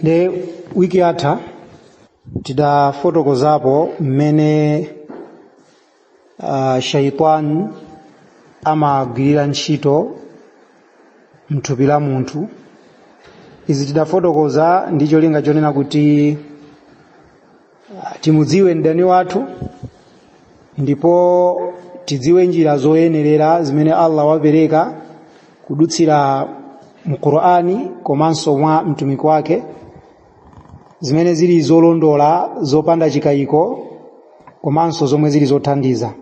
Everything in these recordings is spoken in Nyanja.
Nde wiki yatha tidafotokozapo mmene shaitan amagwirira ntchito mthupi la munthu. Izi tidafotokoza ndi cholinga chonena kuti timudziwe mdani wathu ndipo tidziwe njira zoyenerera zimene Allah wapereka kudutsira mu Qur'ani komanso mwa mtumiki wake, zimene zili zolondola, zopanda chikayiko, komanso zomwe zili zothandiza.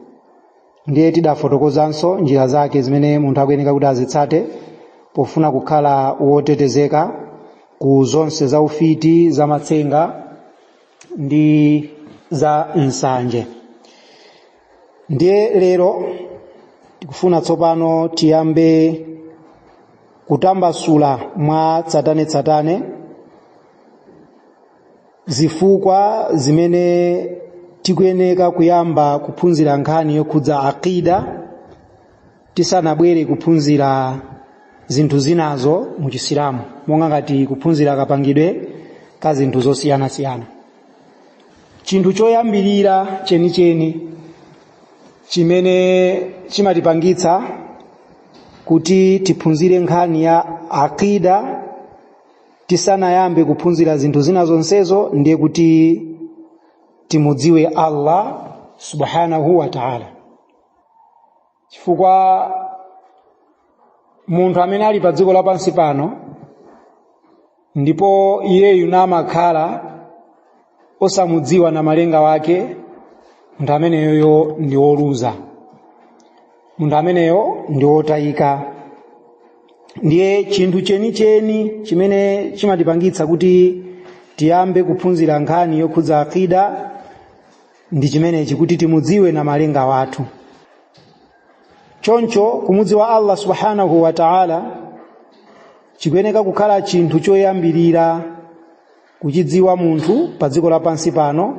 Ndiye tidafotokozanso njira zake zimene munthu akuyeneka kuti azitsate pofuna kukhala wotetezeka ku zonse za ufiti, za matsenga ndi za nsanje. Ndiye lero tikufuna tsopano tiyambe kutambasula mwa tsatanetsatane zifukwa zimene tikuyeneka kuyamba kuphunzira nkhani yokhudza aqida tisanabwere kuphunzira zinthu zinazo mu Chisilamu, monga ngati kuphunzira kapangidwe ka zinthu zosiyanasiyana. Chinthu choyambirira chenicheni chimene chimatipangitsa kuti tiphunzire nkhani ya aqida tisanayambe kuphunzira zinthu zina zonsezo, ndiye kuti timudziwe Allah subhanahu wa ta'ala, chifukwa munthu amene ali pa dziko lapansi pano ndipo iyeyu namakhala osamudziwa na malenga wake, munthu ameneyoyo ndi woluza, munthu ameneyo ndi wotayika. Ndiye chinthu chenicheni chimene chimatipangitsa kuti tiyambe kuphunzira nkhani yokhudza aqida ndi chimenechi, kuti timudziwe na malenga wathu. Choncho kumudziwa Allah subhanahu wa ta'ala chikuyeneka kukhala chinthu choyambirira kuchidziwa munthu pa dziko lapansi pano,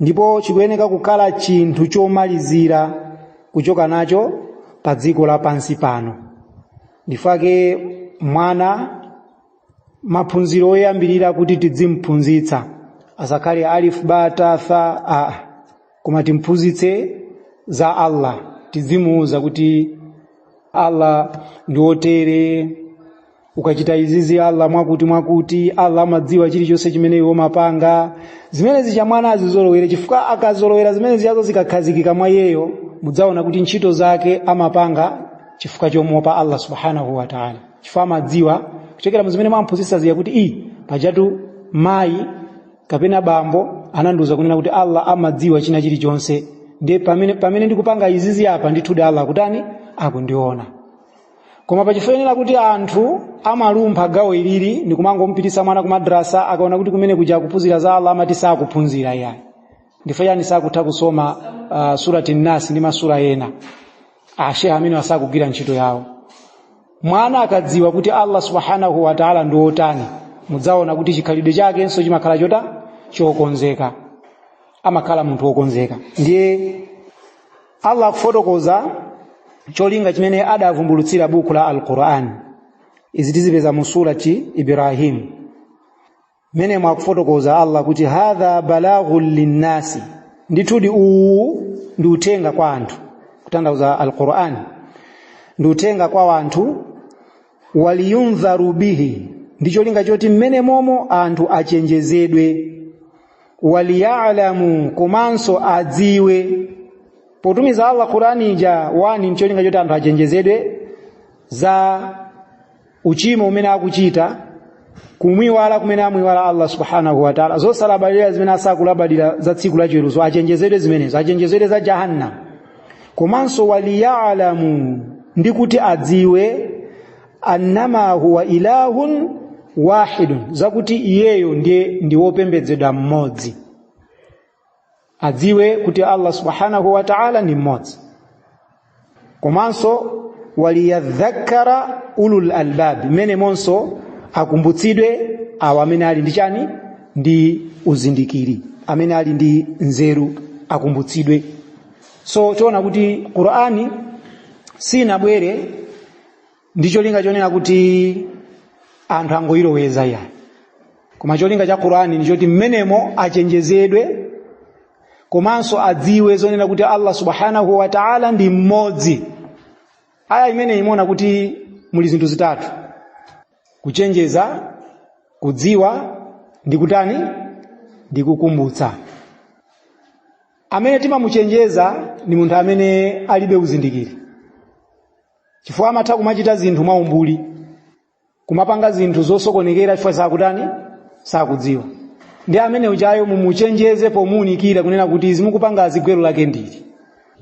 ndipo chikuyeneka kukhala chinthu chomalizira kuchoka nacho pa dziko lapansi pano. Ndifake mwana maphunziro oyambirira kuti tidzimphunzitsa asakhale alif ba ta tha a, koma timphunzitse za Allah. Tidzimuuza kuti Allah ndi wotere, ukachita izizi Allah mwakuti mwakuti, Allah amadziwa chilichonse chimene iwe umapanga. Zimene zija mwana azizolowere, chifukwa akazolowera zimene zijazo zikakhazikika mwa iyeyo, mudzaona kuti ntchito zake amapanga chifukwa chomuopa Allah subhanahu wa ta'ala, chifukwa amadziwa kuchokera mu zimene mwamphunzitsa zija kuti i pajatu mayi kapena bambo anandiuza kunena kuti Allah amadziwa china chilichonse, ndiye pamene ndikupanga izizi apa, ndithudi Allah akutani? Akundiona. Koma pachifuyenera kuti anthu amalumpha gawo ilili ndikumangomupitisa mwana ku madrasa, akaona kuti kumene kuja akuphunzira za Allah amati sakuphunzira iyayi. Ndifo yani sakutha kusoma surati Nas ndi masura ena, asheha amene asakugwira ntchito yawo. Mwana akadziwa kuti Allah subhanahu wa ta'ala ndi wotani, mudzaona kuti chikhalidwe chakenso chimakhala chota chokonzeka, amakhala munthu wokonzeka. Ndiye Allah akufotokoza cholinga chimene adavumbulutsira buku la Al-Qur'an. Izi tizipeza mu surati Ibrahim, mmene mwakufotokoza Allah kuti hadha balaghun linnasi, ndithudi uwu ndi uthenga kwa anthu, kutanthauza Al-Qur'an ndi uthenga kwa anthu, waliyundharu bihi, ndi cholinga choti mmene momo anthu achenjezedwe, waliyalamu, komanso adziwe. Potumiza Allah Qur'ani ija wani ncholinga choti anthu achenjezedwe za uchimo umene akuchita, kumwiwala kumene amwiwala Allah subhanahu wa ta'ala, zosalabadira zimene asakulabadira za tsiku la chiweruzo, achenjezedwe zimenezo, achenjezedwe za jahannam. Komanso waliyalamu, ndi kuti adziwe annama huwa ilahun wahidun, zakuti iyeyo ndiye ndi wopembedzedwa mmodzi. Adziwe kuti Allah subhanahu wa ta'ala ndi mmodzi. Komanso waliyadhakkara ulul albab, mmene monso akumbutsidwe awo amene ali ndi chani? Ndi uzindikiri, amene ali ndi nzeru akumbutsidwe. So tiona kuti Qur'ani sinabwere ndi cholinga chonena kuti anthu angoyiloweza yayi, Koma cholinga cha Qur'ani ndi choti mmenemo achenjezedwe komanso adziwe zonena kuti Allah subhanahu wa ta'ala ndi mmodzi. Aya imene imaona kuti muli zinthu zitatu: kuchenjeza, kudziwa ndi kutani, ndi kukumbutsa. Amene timamuchenjeza ndi munthu amene alibe uzindikiri, chifukwa amatha kumachita zinthu mwaumbuli, kumapanga zinthu zosokonekera chifukwa sakutani, sakudziwa. Ndi amene uchayo mumuchenjeze pomuunikira kunena kuti izi mukupanga gwero lake ndili.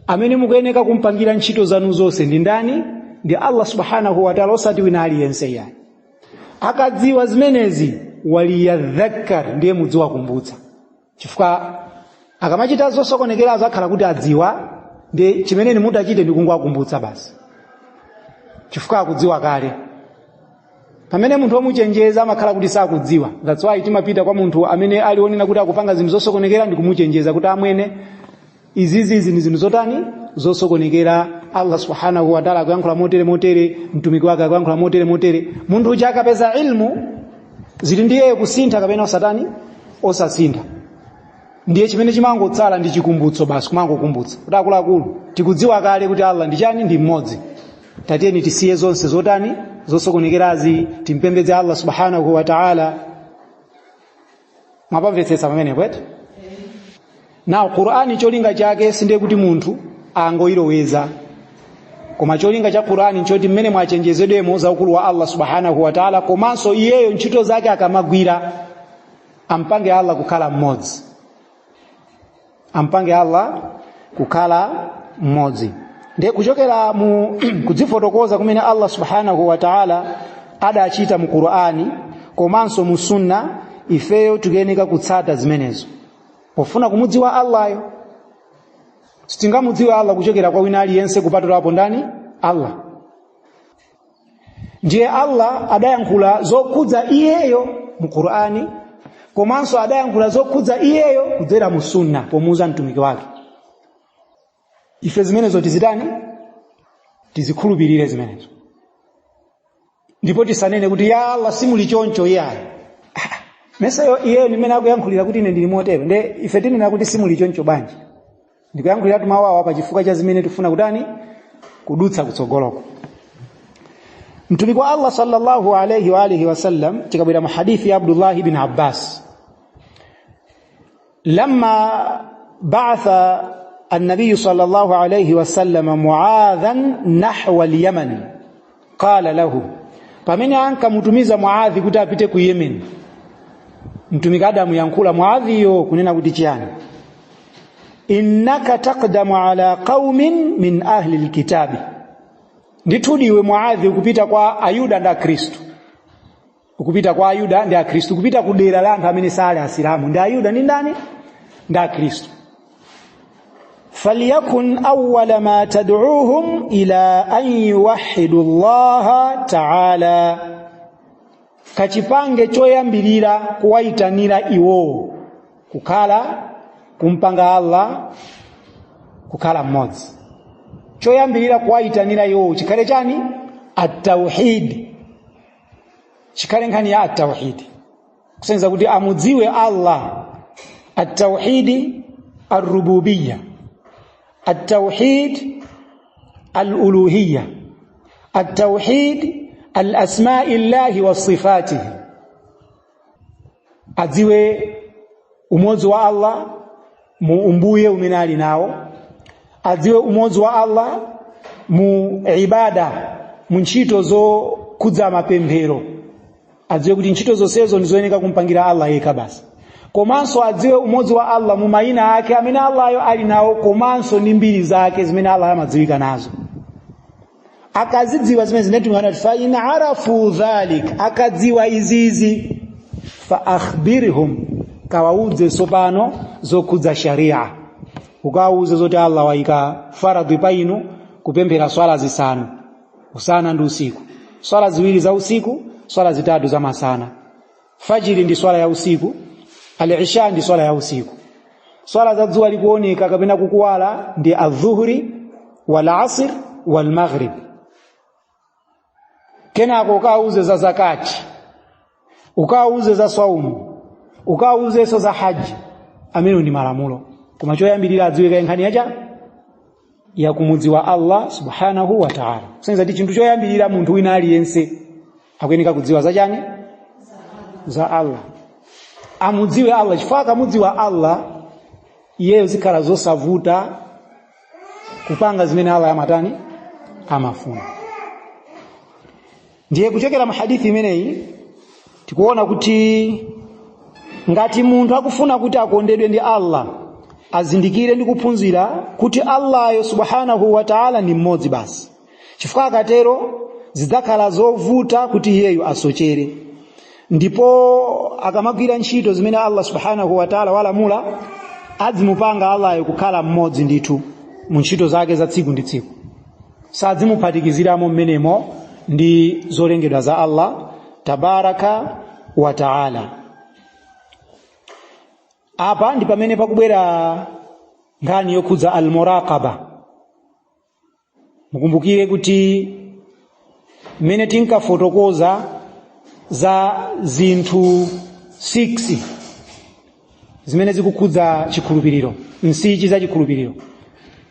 Amene mukuyeneka kumpangira ntchito zanu zonse ndi ndani? Ndi Allah subhanahu wa ta'ala, osati wina aliyense yayi. Akadziwa zimenezi, waliyadhakkar, ndiye mudziwakumbutsa, chifukwa akamachita zosokonekera azakhala kuti adziwa. Ndi chimene mutachite ndi kungowakumbutsa basi, chifukwa akudziwa kale. Pamene munthu womuchenjeza amakhala kuti sakudziwa. That's why timapita kwa munthu amene ali onena kuti akupanga zinthu zosokonekera ndi kumuchenjeza kuti, amwene, izizi izi ndi zinthu zotani, zosokonekera. Allah subhanahu wa ta'ala akuyankhula motere motere, mtumiki wake akuyankhula motere motere. Munthu uja akapeza ilmu, zili ndiye kusintha kapena osatani, osasintha. Ndiye chimene chimangotsala ndi chikumbutso basi, kumangokumbutsa kuti akuluakulu, tikudziwa kale kuti Allah ndi chani, ndi mmodzi. Tatiyeni tisiye zonse zotani, zosokonekerazi, timpembedze Allah subhanahu wa ta'ala. Mwapamvetsetsa pamenepo eti? Now Qur'ani cholinga chake sindiye kuti munthu angoyiloweza, koma cholinga cha Qur'ani nchoti mmene mwachenjezedwemo za ukulu wa Allah subhanahu wa ta'ala, komanso iyeyo ntchito zake akamagwira ampange Allah kukhala mmodzi, ampange Allah kukhala mmodzi. Ndiye kuchokera mu kudzifotokoza kumene Allah subhanahu wa ta'ala adachita mu Qur'ani komanso mu Sunna, ifeyo tikuyeneka kutsata zimenezo pofuna kumudziwa Allahyo. Sitingamudziwe Allah kuchokera kwa wina aliyense kupatulapo ndani? Allah. Ndiye Allah adayankhula zokhudza iyeyo mu Qur'ani, komanso adayankhula zokhudza iyeyo kudzera mu Sunna pomuuza mtumiki wake. Ife zimenezo tizitani? Tizikhulupirire zimenezo, ndipo tisanene kuti ya Allah simuli choncho iyayi. Mesayo iyeyo ndimene akuyankhulira kuti ine ndili motero, nde ife tinena kuti simuli choncho bwanji? Ndikuyankhulira tumawawa pa chifukwa cha zimene tifuna kutani, kudutsa kutsogoloko. Mtumiki wa Allah sallallahu alayhi wa alihi wasallam, tikabwera mu hadithi ya Abdullah ibn Abbas, lamma ba'atha النبي صلى الله عليه وسلم معاذا نحو اليمن قال له, pamene ankamutumiza Muadhi kuti apite ku Yemen, mtumiki adamuyankhula Muadhiyo kunena kuti chiyani? Innaka taqdamu ala qaumin min ahli alkitabi, ndithudi iwe Muadhi ukupita kwa Ayuda ndi Akhristu, ukupita kwa Ayuda ndi Akhristu, ukupita ku dera la anthu amene sali Asilamu, ndi Ayuda ndi ndani, ndi Akhristu. Falyakun awwala ma tad'uuhum ila an yuwahhidu Allaha ta'ala, kachipange choyambirira kuwayitanira iwowo kukhala kumpanga Allah kukhala mmodzi. Choyambirira kuwayitanira iwowo chikhale chani? At-tauhid, chikhale nkhani ya at-tauhid, kusenza kuti amudziwe Allah. At-tauhid ar-rububiyya, at-tauhid al-uluhiyya, at-tauhid al-asma'i llahi wa sifatihi. Adziwe umodzi wa Allah mu umbuye umene ali nawo, adziwe umodzi wa Allah mu ibada, mu ntchito zokhudza mapemphero, adziwe kuti ntchito zonsezo ndizoyeneka kumpangira Allah yekha basi. Komanso adziwe umodzi wa Allah mu mayina ake amene Allahyo ali nawo, komanso ndi mbiri zake zimene Allah amadziwika nazo. Akazidziwa zimene zinati fa in arafu dhalik, akadziwa izizi, fa akhbirhum, kawauze tsopano zokhudza sharia, ukawauze zoti Allah wayika faradhi pa inu kupemphera swala zisanu usana ndi usiku, swala ziwiri za usiku, swala zitatu za masana. Fajiri ndi swala ya usiku, al-isha ndi swala ya usiku. Swala za dzuwa likuoneka kapena kukuwala ndi adhuhuri wal asr wal maghrib. Kenako ukauze za zakati, ukauze za swaumu. Ukawauzenso za haji, amene ndi malamulo. Koma choyambirira adziwe kaye nkhani yacha yakumudziwa Allah subhanahu wa ta'ala. Kusonyeza kuti chinthu choyambirira munthu wina aliyense akuyeneka kudziwa zachani? Za Allah. Amudziwe Allah, chifukwa akamudziwa Allah iyeyo zikhala zosavuta kupanga zimene Allah amatani, amafuna. Ndiye kuchokera mu hadithi imeneyi tikuona kuti ngati munthu akufuna kuti akondedwe ndi Allah, azindikire ndi kuphunzira kuti Allahyo subhanahu wa ta'ala ndi mmodzi basi, chifukwa akatero zidzakhala zovuta kuti iyeyo asochere. Ndipo akamagwira ntchito zimene Allah subhanahu wa ta'ala walamula, adzimupanga Allahyo kukhala mmodzi ndithu mu ntchito zake za tsiku ndi tsiku, sadzimuphatikiziramo mmenemo ndi zolengedwa za Allah tabaraka wa ta'ala. Apa ndi pamene pakubwera nkhani yokhudza almuraqaba. Mukumbukire kuti mmene tinkafotokoza za zinthu 6 zimene zikukhudza chikhulupiriro, nsichi za chikhulupiriro,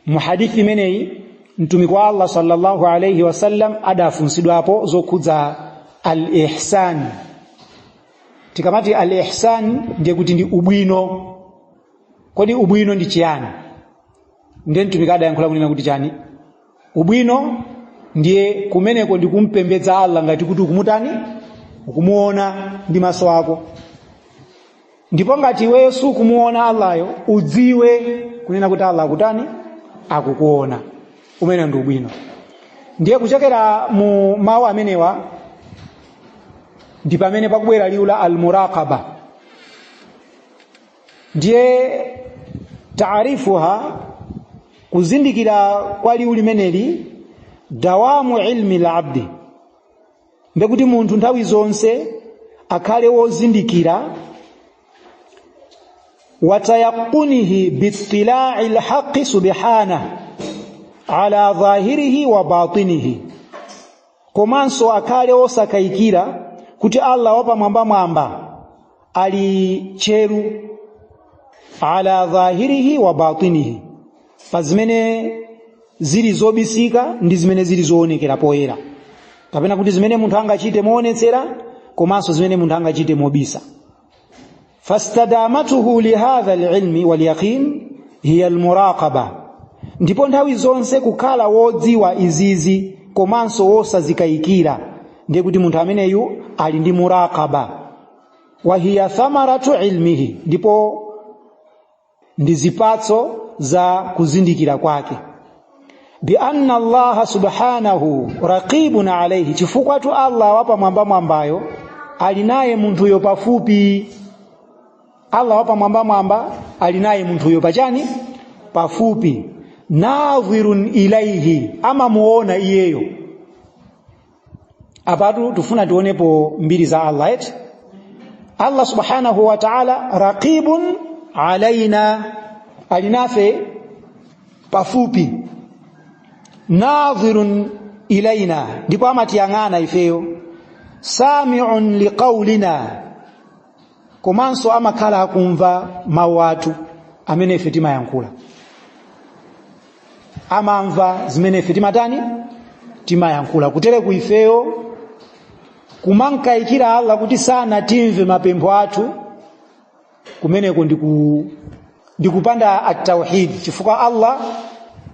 mu hadithi imeneyi mtumiki wa Allah sallallahu alayhi wasallam adafunsidwapo zokhudza al-ihsan. Tikamati al-ihsan ndiye kuti ndi ubwino. Kodi ubwino ndi chiyani? Ndiye mtumiki adayankhula kunena kuti chani? Ubwino ndiye kumeneko ndi kumpembedza Allah ngati kuti ukumutani, ukumuona ndi maso ako. Ndipo ngati iweyo sukumuona Allahyo, udziwe kunena kuti Allah akutani, akukuona. Umene ndi ubwino. Ndiye kuchokera mu mawu amenewa ndi pamene pakubwera liwu la almuraqaba. Ndiye taarifuha, kuzindikira kwa liwu limeneli, dawamu ilmi labdi, ndekuti munthu nthawi zonse akhale wozindikira, watayaqunihi bitilai lhaqi subhanahu ala dhahirihi wa batinihi, komanso akhale osakayikira kuti Allah wapamwambamwamba ali tcheru ala dhahirihi wa batinihi, pa zimene zili zobisika ndi zimene zili zoonekera poyera, kapena kuti zimene munthu angachite moonetsera komanso zimene munthu angachite mobisa. Fastadamatuhu lihadha alilmi walyaqin hiya almuraqaba, ndipo nthawi zonse kukhala wodziwa izizi komanso wosazikayikira, ndiye kuti munthu ameneyu ali ndi muraqaba. Wa hiya thamaratu ilmihi, ndipo ndi zipatso za kuzindikira kwake. Bi anna Allaha subhanahu raqibun alayhi, chifukwa tu Allah wapamwambamwambayo ali naye munthuyo pafupi. Allah wapamwambamwamba ali naye munthuyo pachani? Pafupi. Nadhirun ilaihi, amamuona iyeyo. Apatu tufuna tionepo mbiri za Allah eti. Allah subhanahu wa ta'ala raqibun alaina, alinafe pafupi. Nadhirun ilaina, ndipo amatiyang'ana ifeyo. Sami'un liqaulina, komanso amakhala akumva mawu athu amene ife timayankhula, amamva zimene ife timatani, timayankhula. Kutere ku ifeyo kumankayikira Allah kuti sanatimve mapempho athu, kumeneko ndikupanda at-tauhid, chifukwa Allah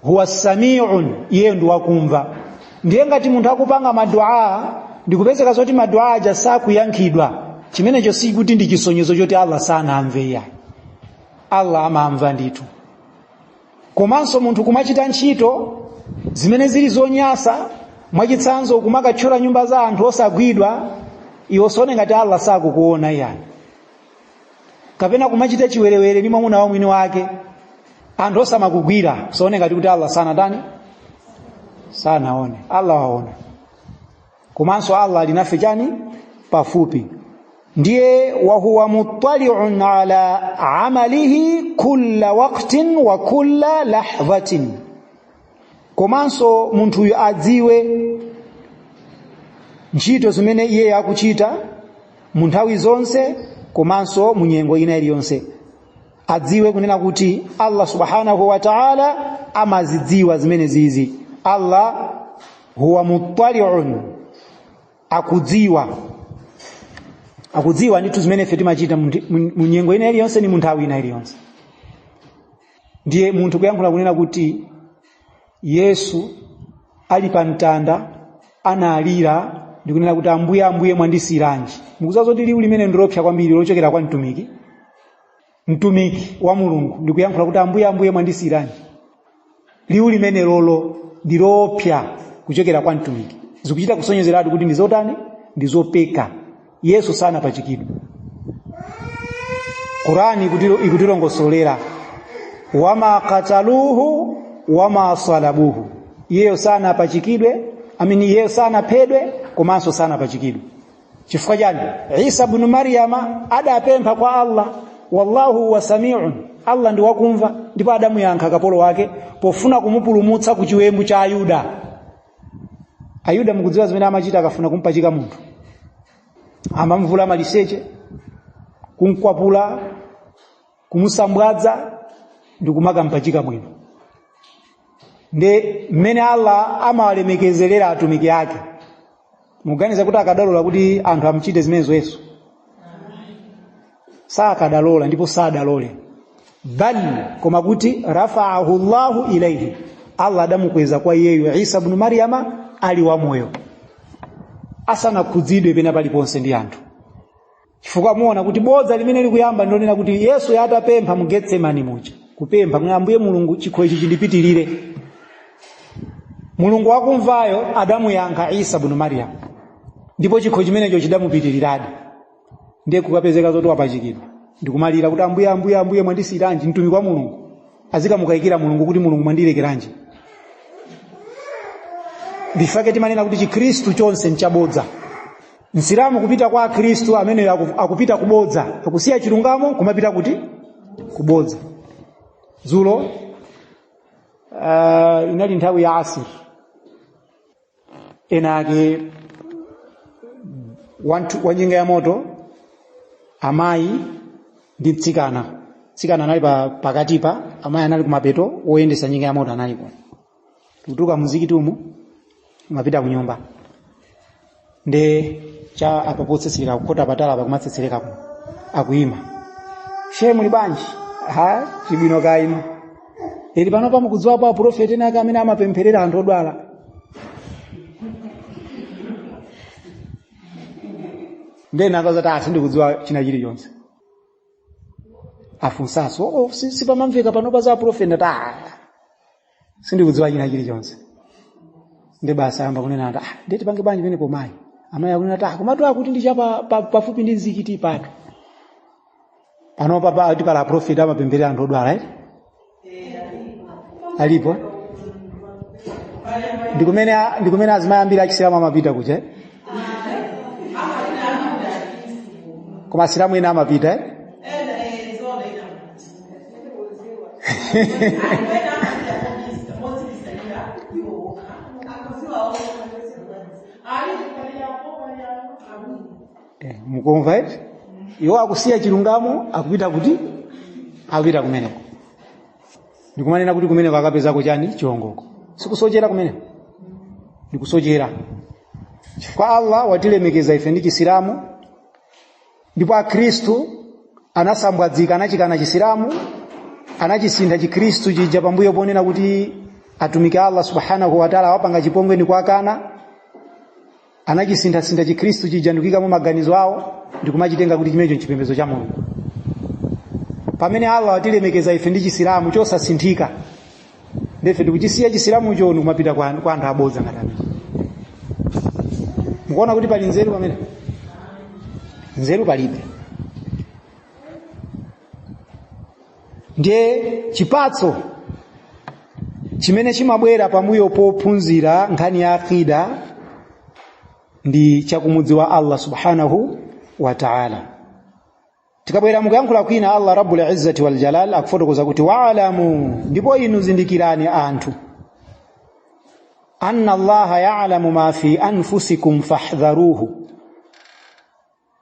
huwa samiun, iye ndi wakumva. Ndiye ngati munthu akupanga madua ndikupezeka zoti madua aja sakuyankhidwa, chimenecho sikuti ndi chisonyezo choti Allah sanamve iyayi. Allah amamva ndithu. Komanso munthu kumachita ntchito zimene zili zonyasa, mwachitsanzo kumakathyola nyumba za anthu osagwidwa, iwe usaone ngati Allah sakukuona iyayi. Kapena kumachita chiwerewere ndi mwamuna wa mwini wake, anthu osamakugwira, usaone ngati kuti Allah sanatani, sanaone. Allah waona. Komanso Allah ali nafe chani? Pafupi. Ndiye wahuwa muttali'un ala amalihi kulla waqtin wa kulla lahdhatin, komanso munthuyu adziwe ntchito zimene iye akuchita mu nthawi zonse Komanso mu nyengo ina iliyonse adziwe kunena kuti Allah subhanahu wa ta'ala amazidziwa zimene zizi. Allah huwa muttali'un, akudziwa, akudziwa ndithu zimene ife timachita mu nyengo ina iliyonse ni mu nthawi ina iliyonse. Ndiye munthu kuyankhula kunena kuti Yesu ali pa mtanda analira ndikunena kuti Ambuye, Ambuye, mwandisiyiranji. Mukudziwa zoti liwu limene ndilopsa kwambiri lochokera kwa mtumiki, mtumiki wa Mulungu, ndikuyankhula kuti Ambuye, Ambuye, mwandisiyiranji. Liwu limene lolo ndilopsa kuchokera kwa mtumiki, zikuchita kusonyezeratu kuti ndizotani, ndizopeka. Yesu sanapachikidwe. Qurani ikutilongosolera wama kataluhu wama salabuhu, iyeyo sanapachikidwe, amini iyeyo sanaphedwe komanso sanapachikidwe. Chifukwa chani? Isa ibn Maryama adapempha kwa Allah, wallahu huwa samiun, Allah ndi wakumva, ndipo adamuyankha kapolo wake pofuna kumupulumutsa ku chiwembu cha Ayuda. Ayuda mukudziwa zimene amachita akafuna kumpachika munthu, amamvula maliseche, kumkwapula, kumusambwadza ndi kumakampachika bwino. Nde mmene Allah amawalemekezerera atumiki ake, mukuganiza kuti akadalola kuti anthu amuchite zimenezo Yesu? Sakadalola, ndipo sadalole. Bal, koma kuti rafa'ahu Allahu ilayhi, Allah adamukweza kwa iyeyo Isa ibn Maryama ali wamoyo, asanakhudzidwe pena paliponse ndi anthu. Chifukwa muona kuti bodza limene likuyamba ndilonena kuti Yesu atapempha mu Getsemani muja, kupempha kuti Ambuye Mulungu chikho ichi chindipitirire, Mulungu wakumvayo adamuyankha Isa ibn Maryam, ndipo chikho chimenecho chidamupitiriradi. Ndiye kukapezeka zoti wapachikidwa ndikumalira kuti Ambuye, Ambuye, Ambuye, mwandisiyiranji. Mtumiki wa Mulungu azikamukayikira Mulungu kuti Mulungu mwandilekeranji. Ndifake timanena kuti Chikhristu chonse nchabodza. Msilamu kupita kwa Akhristu amene akupita kubodza, akusiya chilungamo kumapita kuti kubodza. Dzulo inali nthawi ya asir, ena ake wanjinga ya moto, amayi ndi mtsikana. Mtsikana anali pakatipa, amayi anali kumapeto, woyendesa njinga ya moto analiko. Tikutuluka muzikiti umu mapita kunyumba, nde cha apa potsetsereka kukhota patala apa kumatsetsereka kuno, akuyima, she muli bwanji? Ha, chibwino kaino ili pano pamukudziwapo aprofeti ena ake amene amapempherera anthu odwala. Ndiye nakazati ati sindikudziwa china chilichonse. Afunsanso, oh, sipamamveka pano pa za aprofeti. Ndati ah, sindikudziwa china chilichonse. Ndi basi ayamba kunena ati ah, ndiye tipange bwanji pamenepo mayi? Amayi akunena ati ah, komatu akuti ndi cha pafupi ndi mzikiti patu panopa pa pala aprofeti amapempherera anthu odwala eti alipo. Ndikumene azimayi ambiri achisilamu amapita kuja eh? Koma asilamu ena amapita eh? Mukumva eti? Iwo akusiya chilungamo akupita kuti? Akupita kumeneko. Ndikumanena kuti kumeneko akapezako chani? Chiwongoko. Sikusochera kumeneko, ndikusochera, chifukwa Allah watilemekeza ife ndi Chisilamu, ndipo Akhristu anasambwadzika, anachikana Chisilamu, anachisintha Chikhristu chija pambuyo ponena kuti atumiki a Allah subhanahu wa ta'ala awapanga chipongwe ndi kuwakana. Anachisinthasintha Chikhristu chija ndikuyikamo maganizo awo ndikumachitenga kuti chimenecho nchipembedzo cha Mulungu, pamene Allah watilemekeza ife ndi Chisilamu chosasinthika. Ndife tikuchisiya Chisilamucho ndikumapita kwa anthu abodza ngati amene. Mukuona kuti pali nzeru pamene? Nzeru palibe. Ndiye chipatso chimene chimabwera pambuyo pophunzira nkhani ya akida ndi chakumudziwa Allah subhanahu wa ta'ala. Tikabwera mukuyankhula kwina, Allah Rabbul Izzati wal Jalal akufotokoza kuti wa'lamu, ndipo inu zindikirani anthu, anna Allaha ya'lamu ma fi anfusikum fahdharuhu.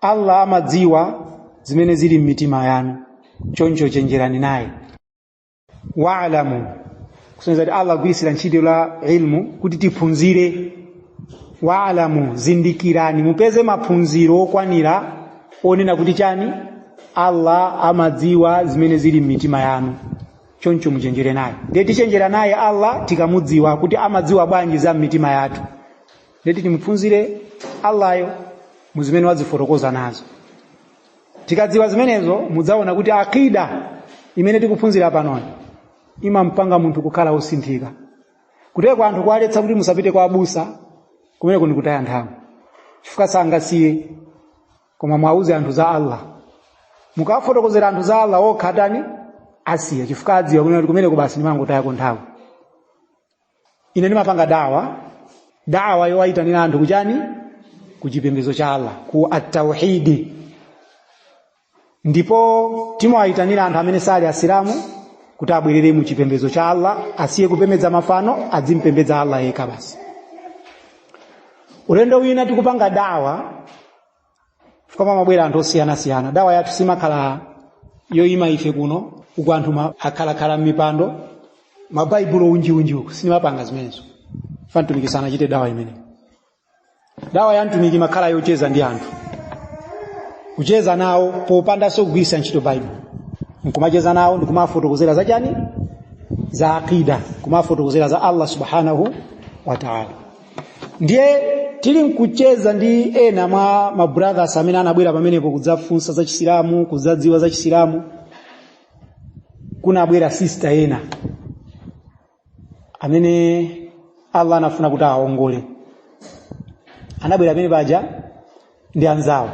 Allah amadziwa zimene zili m'mitima yanu, choncho chenjerani naye. Wa'lamu, kusonyeza kuti Allah agwirisira ntchito la ilmu kuti tiphunzire. Wa'lamu, zindikirani, mupeze maphunziro okwanira onena kuti chani? Allah amadziwa zimene zili m'mitima yanu, choncho muchenjere naye. Ndiye tichenjera naye Allah tikamudziwa kuti amadziwa bwanji za m'mitima yathu. Ndiye timuphunzire Allahyo mu zimene wazifotokoza nazo. Tikadziwa zimenezo, mudzaona kuti akida imene tikuphunzira panoyi imampanga munthu kukhala wosinthika. Kuteko anthu kuwaletsa kuti musapite kwa abusa, kumeneko ndikutaya nthawi, chifukwa sangasiye. Koma mwauze anthu za Allah, mukafotokozera anthu za Allah, okha atani? Asiya, chifukwa adziwa kunena kuti kumeneko basi ndimangotayako nthawi. Ine ndimapanga dawa, dawa yowayitanira anthu kuchani? Ku chipembedzo cha Allah, ku atauhidi. Ndipo timawayitanira anthu amene sali asilamu kuti abwerere mu chipembedzo cha Allah, asiye kupembedza mafano, adzimpembedza Allah yekha basi. Ulendo wina tikupanga dawa, chifukwa pamabwera anthu osiyanasiyana. Dawa yathu simakhala yoyima ife kuno uku, anthu akhalakhala m'mipando, mabaibulo unjiunji uku. Sinimapanga zimenezo fa mtumiki sanachite dawa imene. Dawa ya mtumiki makhala yocheza ndi anthu, kucheza nawo popandanso kugwiritsa ntchito Baibulo, nkumacheza nawo ndikumafotokozera za chani? Za aqida, kumafotokozera za Allah subhanahu wa ta'ala. Ndiye tili nkucheza ndi ena mwa ma brothers amene anabwera pamenepo kudzafunsa za Chisilamu, kudzadziwa za Chisilamu. Kunabwera sister ena amene Allah anafuna kuti aongole, anabwera pamene paja ndi anzawo,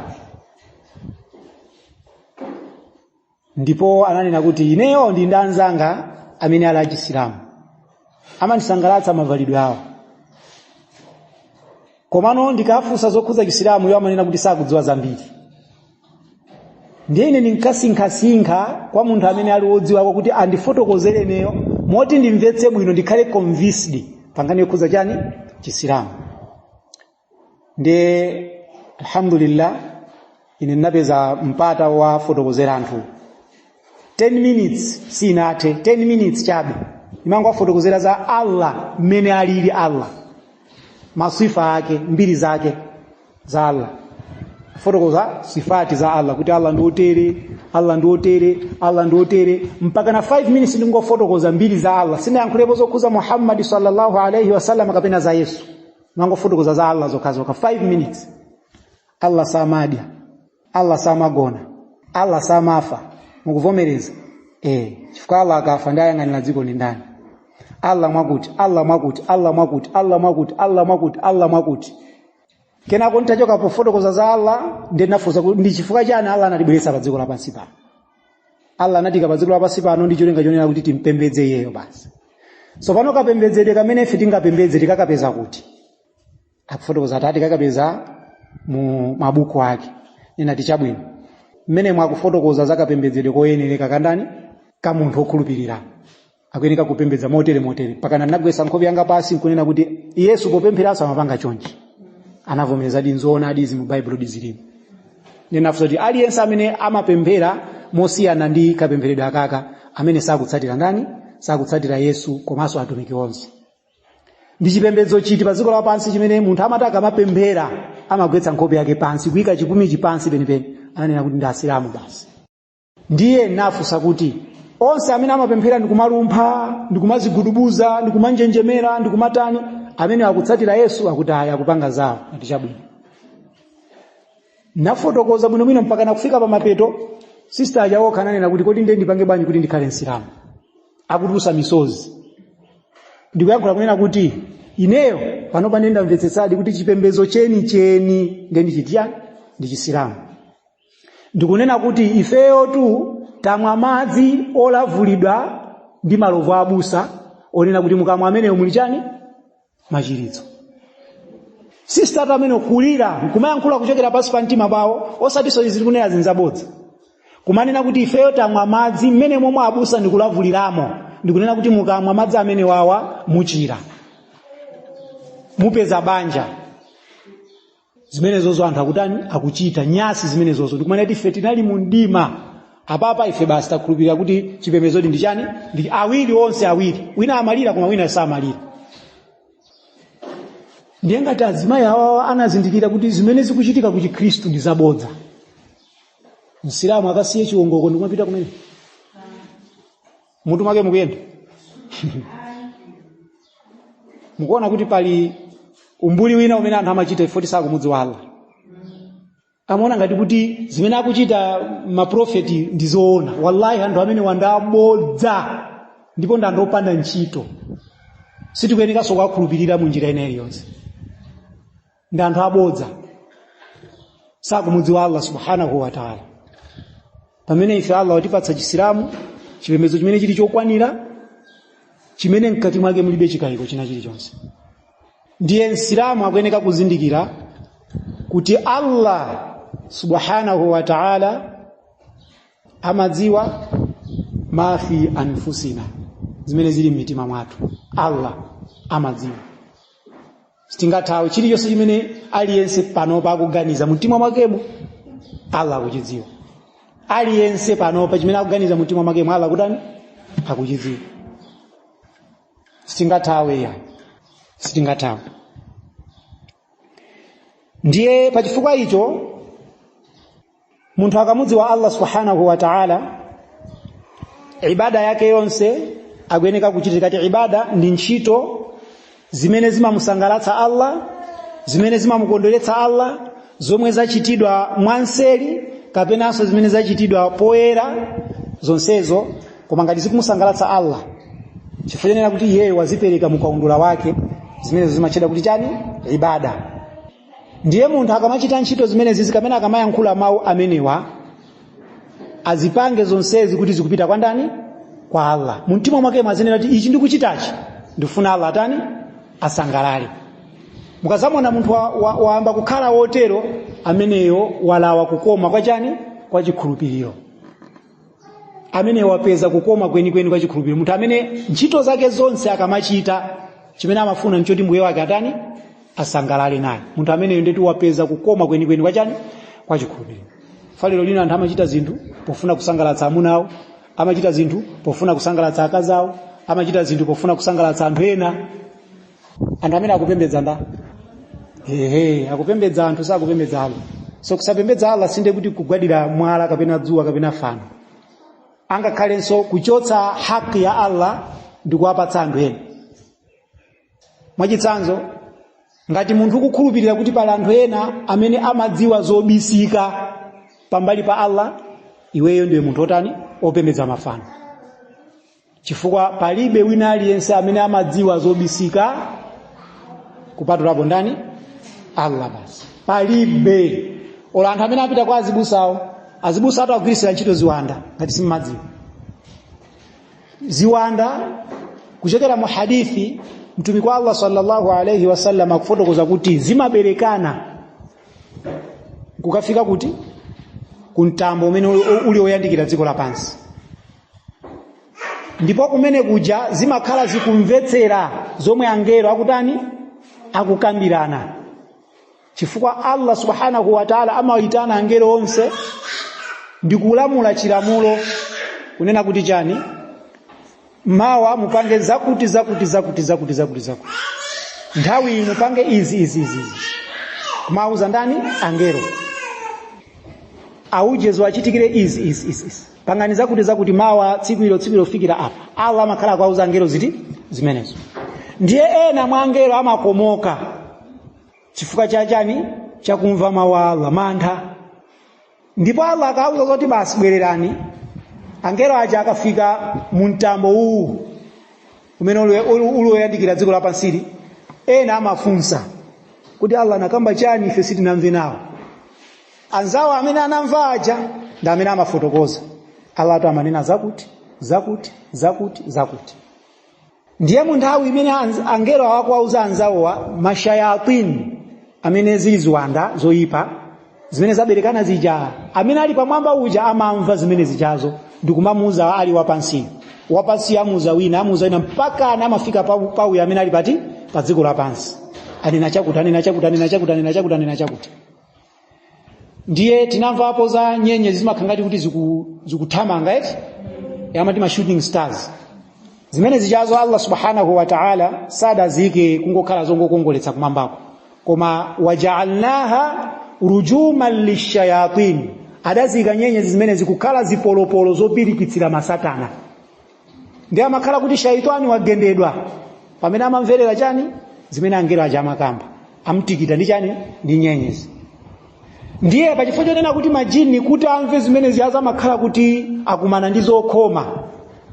ndipo ananena kuti ineyo ndi anzanga amene ali achisilamu, amandisangalatsa mavalidwe awo, komano ndikafunsa zokhudza Chisilamu, iwo amanena kuti sakudziwa zambiri. Ndiye ine ndinkasinkhasinkha kwa munthu amene ali wodziwako kuti andifotokozere ineyo moti ndimvetse bwino, ndikhale convinced pankhani yokhudza chani? Chisilamu. Ndiye alhamdulillah, ine ndinapeza mpata wafotokozera anthu. 10 minutes sinathe, 10 minutes chabe, ndimangowafotokozera za Allah, mmene alili Allah, masifa ake, mbiri zake za Allah, fotokoza sifati za Allah, kuti Allah ndi otere, Allah ndi otere, Allah ndi otere, mpaka na 5 minutes ndingofotokoza mbiri za Allah. Sinayankhulepo zokhuza Muhammad sallallahu alaihi wasallam kapena za Yesu, mangofotokoza za Allah zokhazokha 5 minutes. Allah samadya, Allah samagona, Allah samafa. Mukuvomereza? Chifukwa Allah akafa ndi ayang'anira dziko ndi ndani? Allah mwakuti, Allah mwakuti, Allah mwakuti, Allah mwakuti, Allah mwakuti, Allah mwakuti. Kenako nitachoka pofotokoza za Allah, ndiye ndinafunsa kuti ndi chifukwa chani Allah anatibweretsa pa dziko lapansi pano. Allah anatika pa dziko lapansi pano ndi cholinga chonena kuti timpembedze iyeyo basi. So pano kapembedzedwe kamene ife tingapembedze tikakapeza kuti? Akufotokoza ati tikakapeza mu mabuku ake. Ninati chabwino, mmene mwakufotokoza za kapembedzedwe koyenereka kandani? Ka munthu wokhulupirira akuyeneka kupembedza motere motere, mpaka ndinagwetsa nkhope yanga pasi nkunena kuti Yesu popempheranso amapanga chonchi. Anavomereza di, nzoonadi izi mu Baibulo dizilimo. Ndinafunsa kuti aliyense amene amapemphera mosiyana ndi kapempheredwe akaka, amene sakutsatira ndani? Sakutsatira Yesu komanso atumiki onse. Ndi chipembedzo chiti pa dziko lapansi chimene munthu amati akamapemphera amagwetsa nkhope yake pansi, kuyika chikumichi pansi penipeni? Ananena kuti ndi Asilamu basi. Ndiye nafunsa kuti onse amene amapemphera ndikumalumpha, ndikumazigudubuza, ndikumanjenjemera, ndikumatani, amene akutsatira Yesu? Akuti aya akupanga zawo. Ati chabwino. Nafotokoza bwinobwino mpaka nakufika pa mapeto. Sister aja okha ananena kuti kodi ndiye ndipange bwanji kuti ndikhale Msilamu? Akutulusa misozi ndikuyankhula kunena kuti ineyo pano pane ndamvetsetsadi kuti chipembedzo cheni cheni ndiye ndichitya ndi Chisilamu. Ndikunena kuti ifeyo tu tamwa madzi olavulidwa ndi malovu abusa, onena kuti mukamwa ameneyo muli chani? Machiritso. Sister amene kulira nkumayankhula kuchokera pansi pa mtima pawo, osatinso izi tikunena zinzabodza, kumanena kuti ifeyo tamwa madzi mmene momwe abusa ndikulavuliramo, ndikunena kuti mukamwa madzi amene wawa muchira, mupeza banja. Zimenezozo anthu akutani? Akuchita nyasi zimenezozo. Ndikumana kuti ife tinali mu mdima, apapa ife basi takhulupirira kuti chipembedzodi ndi chani? Ndi awiri onse awiri, wina amalira koma wina samalira. Ndiye ngati azimayi awawa anazindikira kuti zimene zikuchitika ku Chikhristu ndi zabodza, Msilamu akasiye chiwongoko ndikumapita kumene mutu mwake mukuyenda? Mukuona kuti pali umbuli wina umene anthu amachita ifoti sakumudziwa Allah. Amaona ngati kuti zimene akuchita maprofeti ndi zoona. Wallahi, anthu amenewa ndi abodza ndipo ndi anthu opanda ntchito. Sitikuyenekanso kuwakhulupirira mu njira ina iliyonse. Ndi anthu abodza, sakumudziwa Allah subhanahu wa taala. Pamene ife Allah watipatsa Chisilamu, chipembedzo chimene chili chokwanira, chimene mkati mwake mulibe chikayiko china chilichonse. Ndiye Msilamu akuyeneka kuzindikira kuti Allah subhanahu wa taala amadziwa ma fi anfusina, zimene zili m'mitima mwathu. Allah amadziwa. Sitingathawe. Chilichonse chimene aliyense panopa akuganiza mumtima mwakemo, Allah akuchidziwa. Aliyense panopa chimene akuganiza mumtima mwakemo, Allah akutani? Akuchidziwa. Sitingathawe ya, sitingathawe. Ndiye pachifukwa icho, munthu akamudziwa Allah subhanahu wa ta'ala, ibada yake yonse akuyeneka kuchitika ti ibada ndi ntchito zimene zimamusangalatsa Allah, zimene zimamukondweretsa Allah, zomwe zachitidwa mwanseri kapenanso zimene zachitidwa poyera, zonsezo koma ngati zikumusangalatsa Allah, chifukwa chonena kuti iyeyo wazipereka mukaundula wake, zimenezo zimatchedwa kuti chani? Ibada. Ndiye munthu akamachita ntchito zimenezi kapena akamayankhula mawu amenewa, azipange zonsezi kuti zikupita kwa ndani? Kwa Allah. Mumtima mwake azinena kuti ichi ndikuchitachi ndifuna Allah atani? Asangalale. Mukazamona munthu wayamba kukhala wotero, ameneyo walawa kukoma kwa chani? Kwa chikhulupiriro. Amene wapeza kukoma kwenikweni kwa chikhulupiriro, munthu amene ntchito zake zonse akamachita, chimene amafuna nchoti mbuye wake atani? Asangalale naye. Munthu ameneyo ndetu wapeza kukoma kwenikweni kwa chani? Kwa chikhulupiriro. Lero lino anthu amachita zinthu pofuna kusangalatsa amuna awo, amachita zinthu pofuna kusangalatsa akazi awo, amachita zinthu pofuna kusangalatsa anthu ena. Anthu amene akupembedza nda ehe, akupembedza anthu, sakupembedza Allah. So kusapembedza Allah sinde kuti kugwadira mwala kapena dzuwa kapena fano, angakhalenso kuchotsa haki ya Allah ndi kuwapatsa anthu ena. Mwachitsanzo, ngati munthu ukukhulupirira kuti pali anthu ena amene amadziwa zobisika pambali pa Allah, iweyo ndiwe munthu otani? Opembedza mafano, chifukwa palibe wina aliyense amene amadziwa zobisika kupatulapo ndani? Allah basi. Palibe. Ola anthu amene apita kwa azibusawo, azibusa atu agwirisira ntchito ziwanda. Ngati simmadziwa, ziwanda kuchokera mu hadithi, Mtumiki wa Allah sallallahu alayhi wasallam akufotokoza kuti zimaberekana kukafika kuti kumtambo umene uli woyandikira dziko lapansi, ndipo kumene kuja zimakhala zikumvetsera zomwe angelo akutani? Akukambirana, chifukwa Allah subhanahu wa ta'ala amawayitana angelo onse ndi kulamula chilamulo kunena kuti chani? Mawa mupange zakuti, zakuti, zakuti, zakuti, zakuti, zakuti, nthawi iyi mupange izi, izi, izi, izi. Kumawuza ndani? Angelo. Aujezo achitikire izi, izi, izi, izi, pangani zakuti, zakuti mawa, tsiku ilo, tsiku ilo, fikira apa. Allah amakhala akuwauza angelo ziti? Zimenezo. Ndiye ena mwa angelo amakomoka chifukwa cha chani? Chakumva mawu a Allah, mantha. Ndipo Allah akauza zoti basi bwererani, angelo aja akafika mu mtambo uwu umene uli woyandikira dziko lapansili, ena amafunsa kuti Allah anakamba chani? Ife sitinamve nawo. Anzawo amene anamva aja ndi amene amafotokoza, Allah atu amanena zakuti, zakuti, zakuti, zakuti. Ndiye mu nthawi imene angelo awakuwauza anzawowa, mashayatin amene zili ziwanda zoyipa zimene zaberekana zija, amene ali pamwamba uja amamva zimene zijazo ndikumamuuza ali wapansiyo, wapansiyo amuuza wina, amuuza wina, mpaka ana amafika pauyo amene ali pati? Pa dziko lapansi. Anena chakuti, anena chakuti, anena chakuti, anena chakuti, anena chakuti. Ndiye tinamvapo za nyenyezi zimakhala ngati kuti zikuthamanga eti, amati ma shooting stars. Zimene zichazo Allah subhanahu wa ta'ala sadazike kungokhala zongokongoletsa kumwambako, koma waja'alnaha rujuman lishayatin, adazika nyenyezi zimene zikukhala zipolopolo zopirikitsira masatana. Ndi amakhala kuti shaitani wagendedwa pamene amamverera chani zimene angelo aja amakamba, amtikita ndi chani, ndi nyenyezi. Ndiye pachifukwa chonena kuti majini kuti amve zimene ziyazo amakhala kuti akumana ndi zokhoma,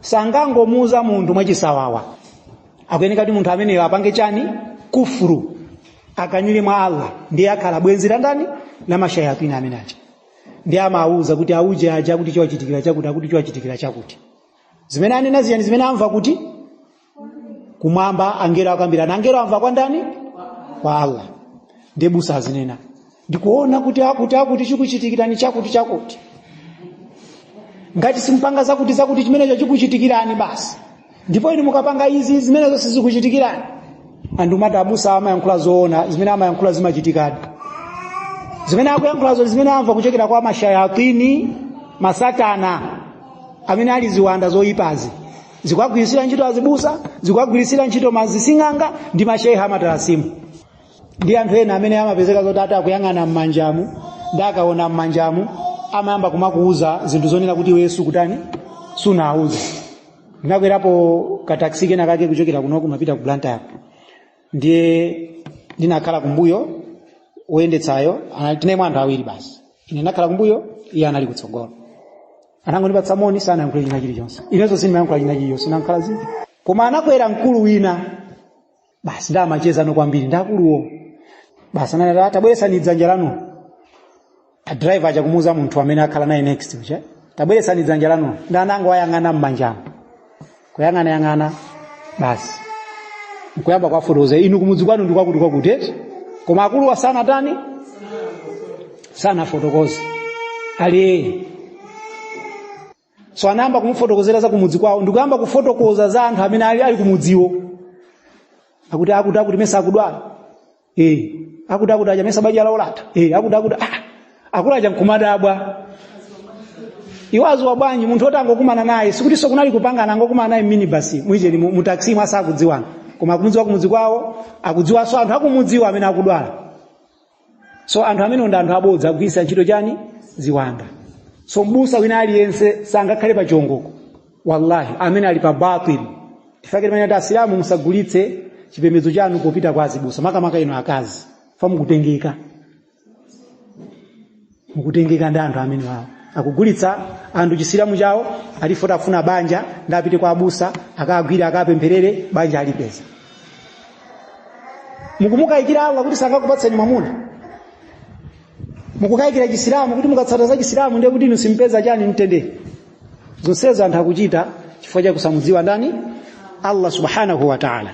sangangomuuza munthu mwachisawawa. Akuyeneka kuti munthu ameneyo apange chani, kufuru, akanire mwa Allah, ndiye akhala bwenzi la ndani, la mashayatini amene aja. Ndiye amawuza kuti auje aja kuti chochitikira chakuti, akuti chochitikira chakuti. Zimene anena ziyani, zimene amva kuti kumwamba angelo akambirana, angelo amva kwa ndani, kwa Allah. Ndiye busa azinena, ndikuona kuti akuti akuti chikuchitikirani chakuti chakuti, ngati simpanga zakuti zakuti chimenecho chikuchitikirani basi, ndipo inu mukapanga izi zimenezo sizikuchitikirani. Anthu mati abusa amayankhula zoona, zimene amayankhula zimachitikadi. Zimene akuyankhulazo zimene amva kuchokera kwa mashayatini, masatana amene ali ziwanda zoyipazi, zikuwagwirisira ntchito azibusa, zikuwagwirisira ntchito mazising'anga ndi masheha amatalasimu ndi anthu ena amene amapezeka zoti ati akuyang'ana m'manjamu, ndi akaona m'manjamu amayamba kumakuuza zinthu zonena kuti iwe sukutani, sunauze. Ndinakwerapo kataxi kena kake kuchokera kuno kumapita ku Blantyre, ndiye ndinakhala kumbuyo, woyendetsayo tinali anthu awiri basi, ine ndinakhala kumbuyo, iye anali kutsogolo. Anangondipatsa moni, sanayankhule china chilichonse, inenso sindimayankhula china chilichonse, sinankhala zinthu. Koma anakwera mkulu wina basi, ndamachezano kwambiri ndakuluwo basi, anati tabweresani dzanja lanu. A driver aja kumuuza munthu amene akhala naye next uja, tabweresani dzanja lanu. Ndi anango ayang'ana m'manjamo, kuyang'ana yang'ana basi, nkuyamba kwafotokoza, inu kumudzi kwanu ndi kwakuti kwakuti eti. Koma akuluwa sanatani, sanafotokoze ali. So anayamba kumufotokozera za kumudzi kwawo, ndikuyamba kufotokoza za anthu amene ali kumudziwo, akuti akuti akuti mesa akudwala, akuti akuti aja mesa banja lawo latha, akuti akuti akulu aja nkumadabwa, iwo aziwa bwanji munthu oti angokumana naye, sikuti so kunali kupangana, angokumana naye minibus mwijeni mu taxi mwasa akudziwana, koma akumudziwa kumudzi kwawo, akudziwanso anthu akumudziwa amene akudwala. So anthu amene ndi anthu abodza, akugwiritsa ntchito chani, ziwanda. So mbusa wina aliyense sangakhale pa chiwongoko, wallahi, amene ali pa batil. Tifake timene ati asilamu musagulitse chipembedzo chanu popita kwa azibusa, makamaka inu akazi, fa mukutengeka, mukutengeka ndi anthu amene wawo akugulitsa anthu chisilamu chawo. Alifota afuna banja, ndapite kwa abusa akagwira akapempherere banja alipeza. Mukumukayikira Allah kuti sangakupatseni mwamuna, mukukayikira chisilamu kuti mukatsata za chisilamu ndiye kuti inu simpeza chani, mtendere. Zonsezo anthu akuchita chifukwa cha kusamudziwa ndani, Allah subhanahu wa ta'ala.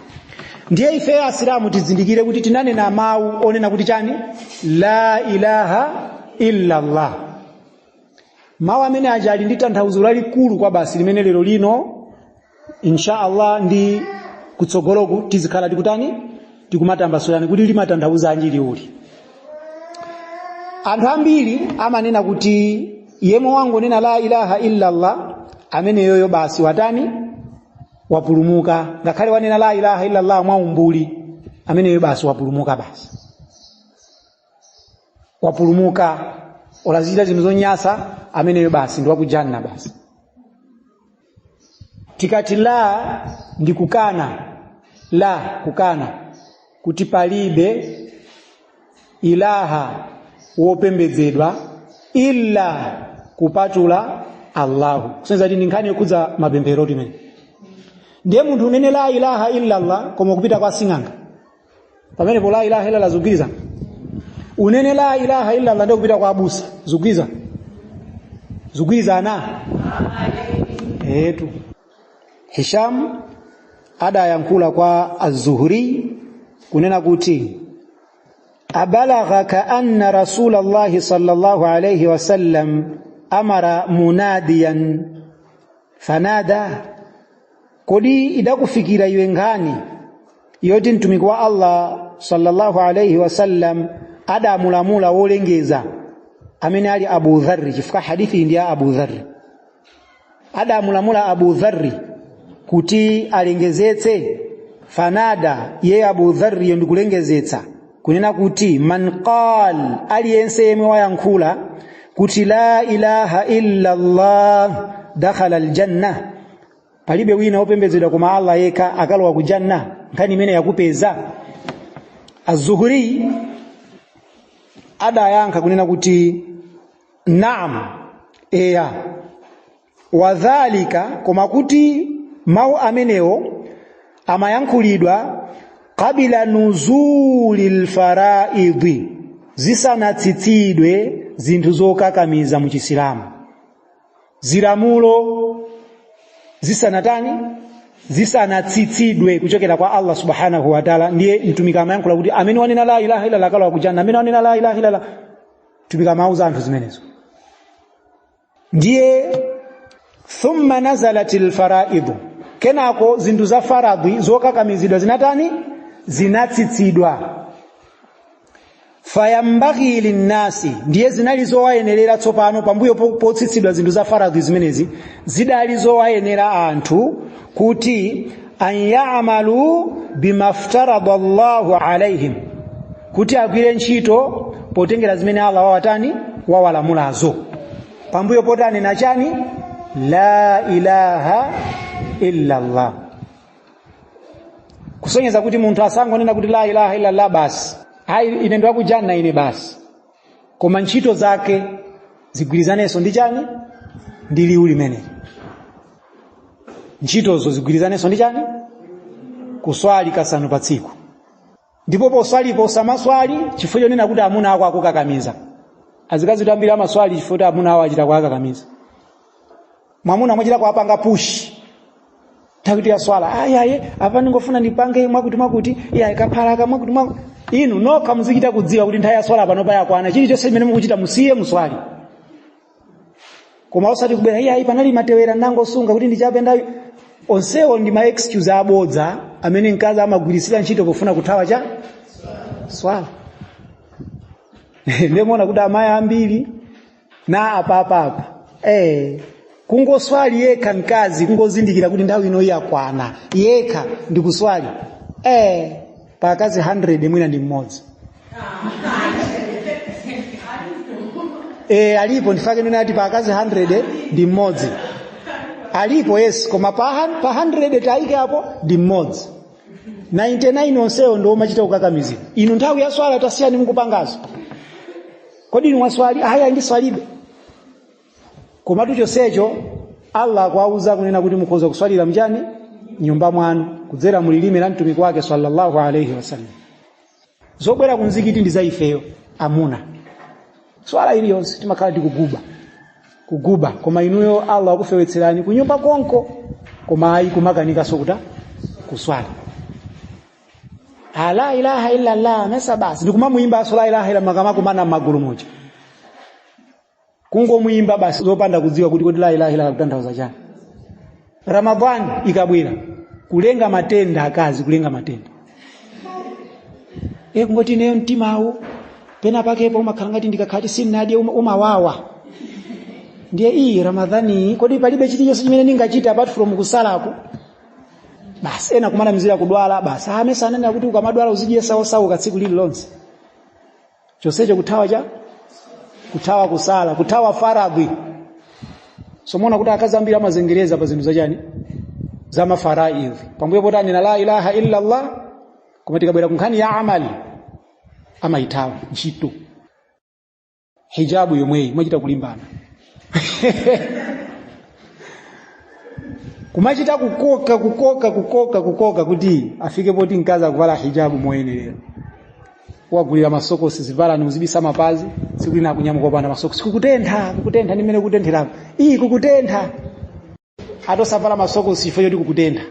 Ndiye ife asilamu tizindikire kuti tinanena mawu onena kuti chani, la ilaha illa Allah. Mawu amene aja ali ndi tanthauzo lalikulu kwa basi, limene lero lino insha Allah ndi kutsogoloku tizikhala tikutani, tikumatambasulani kuti limatanthauzanji liuli. Anthu ambiri amanena kuti yemwe wangonena la ilaha illa Allah ameneyoyo basi watani, wapulumuka. Ngakhale wanena la ilaha illa Allah mwaumbuli, ameneyo basi wapulumuka, basi wapulumuka, olazichita zinthu zonyasa, ameneyo basi ndi wakujanna basi. Tikati la ndi kukana, la kukana kuti palibe ilaha wopembedzedwa illa kupatula Allahu, kusonyeza kuti ndi nkhani yokhudza mapemphero timene. Ndiye munthu unene la ilaha illa Allah koma kupita kwa sing'anga, pamenepo la ilaha illa Allah zikugwirizana? Unene la ilaha illa Allah ndiye kupita kwa abusa, zikugwirizana? Zikugwirizana etu. Hisham adayankhula kwa Az-Zuhri kunena kuti abalaghaka anna rasulallahi sallallahu alayhi wasallam amara munadiyan fanada, kodi idakufikira iwe nkhani yoti mtumiki wa Allah Sallallahu alayhi wasallam adamulamula wolengeza amene ali Abu Dharri, chifukwa hadithi ndi ya Abu Dharri, adamulamula Abu Dharri kuti alengezetse. Fanada, iye Abu Dharri ndikulengezetsa kunena kuti man qal, aliyense yemwe wayankhula kuti la ilaha illa Allah dakhala aljanna, palibe wina wopembedzedwa koma Allah yekha, akalowa ku janna. Nkhani imene yakupeza. Az-Zuhri adayankha kunena kuti naam, eya. Wadhalika, koma kuti mawu amenewo amayankhulidwa qabila nuzuli lfaraidhi, zisanatsitsidwe zinthu zokakamiza mu Chisilamu, zilamulo zisanatani, zisanatsitsidwe kuchokera kwa Allah Subhanahu wa Ta'ala. Ndiye mtumiki amayankhula kuti amene wanena la ilaha illallah akalowa kujanna, amene wanena la ilaha illallah. Mtumiki amauza anthu zimenezo. Ndiye thumma nazalat lfaraidu, kenako zinthu za faradhi zokakamizidwa zinatani? Zinatsitsidwa. Fayambaghi linnasi, ndiye zinali zowayenerera tsopano pambuyo potsitsidwa zinthu za faradhi zimenezi, zidali zowayenera anthu kuti an ya'malu bimaftarada Allahu alaihim, kuti agwire ntchito potengera zimene Allah wawatani, wawalamulazo, pambuyo poti anena chani? La ilaha illa Allah. Kusonyeza kuti munthu asangonena kuti la ilaha illa Allah basi, ayi, ine ndiwakujanna ine basi, koma ntchito zake zigwirizanenso ndi chani? Ndi liwu limeneli. Ntchitozo zigwirizanenso ndi chani? Kuswali kasanu pa tsiku, ndipo poswalipo usamaswali chifukwa chonena kuti amuna ako akukakamiza. Azikazi ambiri amaswali chifukwa kuti amuna awo achita kuwakakamiza. Mwamuna mwachita kuwapanga push, nthawi ya swala, ayi ayi, apa ndingofuna ndipange mwakuti mwakuti, iyayi, kaphalaka mwakuti mwakuti. Inu nokha muzichita kudziwa kuti nthawi ya swala pano payakwana. Chilichonse chimene mukuchita musiye, muswali. Koma osati kubwera, iyayi, panali matewera, nangosunga kuti ndichape ndawi. Onsewo ndi ma excuse abodza amene mkazi amagwirisira ntchito pofuna kuthawa cha swala. Ndimuona kuti amayi ambiri na apapapa kungoswali yekha mkazi, kungozindikira kuti nthawi ino yakwana, yekha ndikuswali, pa akazi 100 mwina ndi mmodzi. Alipo, ndifake nene ati pa akazi 100 ndi mmodzi. Alipo, yes, koma pa 100 taike apo ndi mmodzi. 99 onsewo ndi omachita kukakamizira. Inu, nthawi ya swala, tasiyani mukupangazo. Kodi inu mwaswali? Aya, ndiswalibe. Komatu chonsecho Allah akuwauza kunena kuti mukhoza kuswalira mchani? Nyumba mwanu, kudzera mulilime la mtumiki wake Sallallahu alaihi wasallam. Zobwera kumzikiti ndi za ifeyo amuna. Swala iliyonse timakhala tikuguba kuguba, koma inuyo Allah akufewetserani kunyumba konko, koma ayi, kumakanika sokuta kuswali. La ilaha illa Allah mesa basi ndikumamuyimba so la ilaha illa makamakumana m'magulu muja, kungomuyimba basi, zopanda kudziwa kuti kodi la ilaha illa kutanthauza chani. Ramadhani ikabwera, kulenga matenda, akazi kulenga matenda. Kungoti ineyo mtimawo pena pakepo umakhala ngati ndikakhala sindinadye umawawa. Ndiye iyi Ramadhani, kodi palibe chilichonse chimene ndingachita apart from kusalako? Basi, ena kumanamizira kudwala basi. Amesa anena kuti ukamadwala uzidyesa osauka tsiku lililonse? Chonsecho kuthawa cha kuthawa kusala, kuthawa faradhi. Somuona kuti akazi ambiri amazengereza pa zinthu zachani, za mafaraidhi, pambuyo poti anena la ilaha illa Allah, koma tikabwera ku nkhani ya amali amayithawa ntchito. Hijabu yomweyi mwachita kulimbana, kumachita kukoka kukoka kukoka kukoka kuti afike poti mkazi akuvala hijabu moyenerera. Wagulira masokosi, zivalani muzibisa mapazi. Tsiku lina akunyamuka opanda masokosi. Kukutentha, kukutentha, ndi mmene kukutentherako iyi, kukutentha. Atosavala masokosi chifukwa choti kukutentha.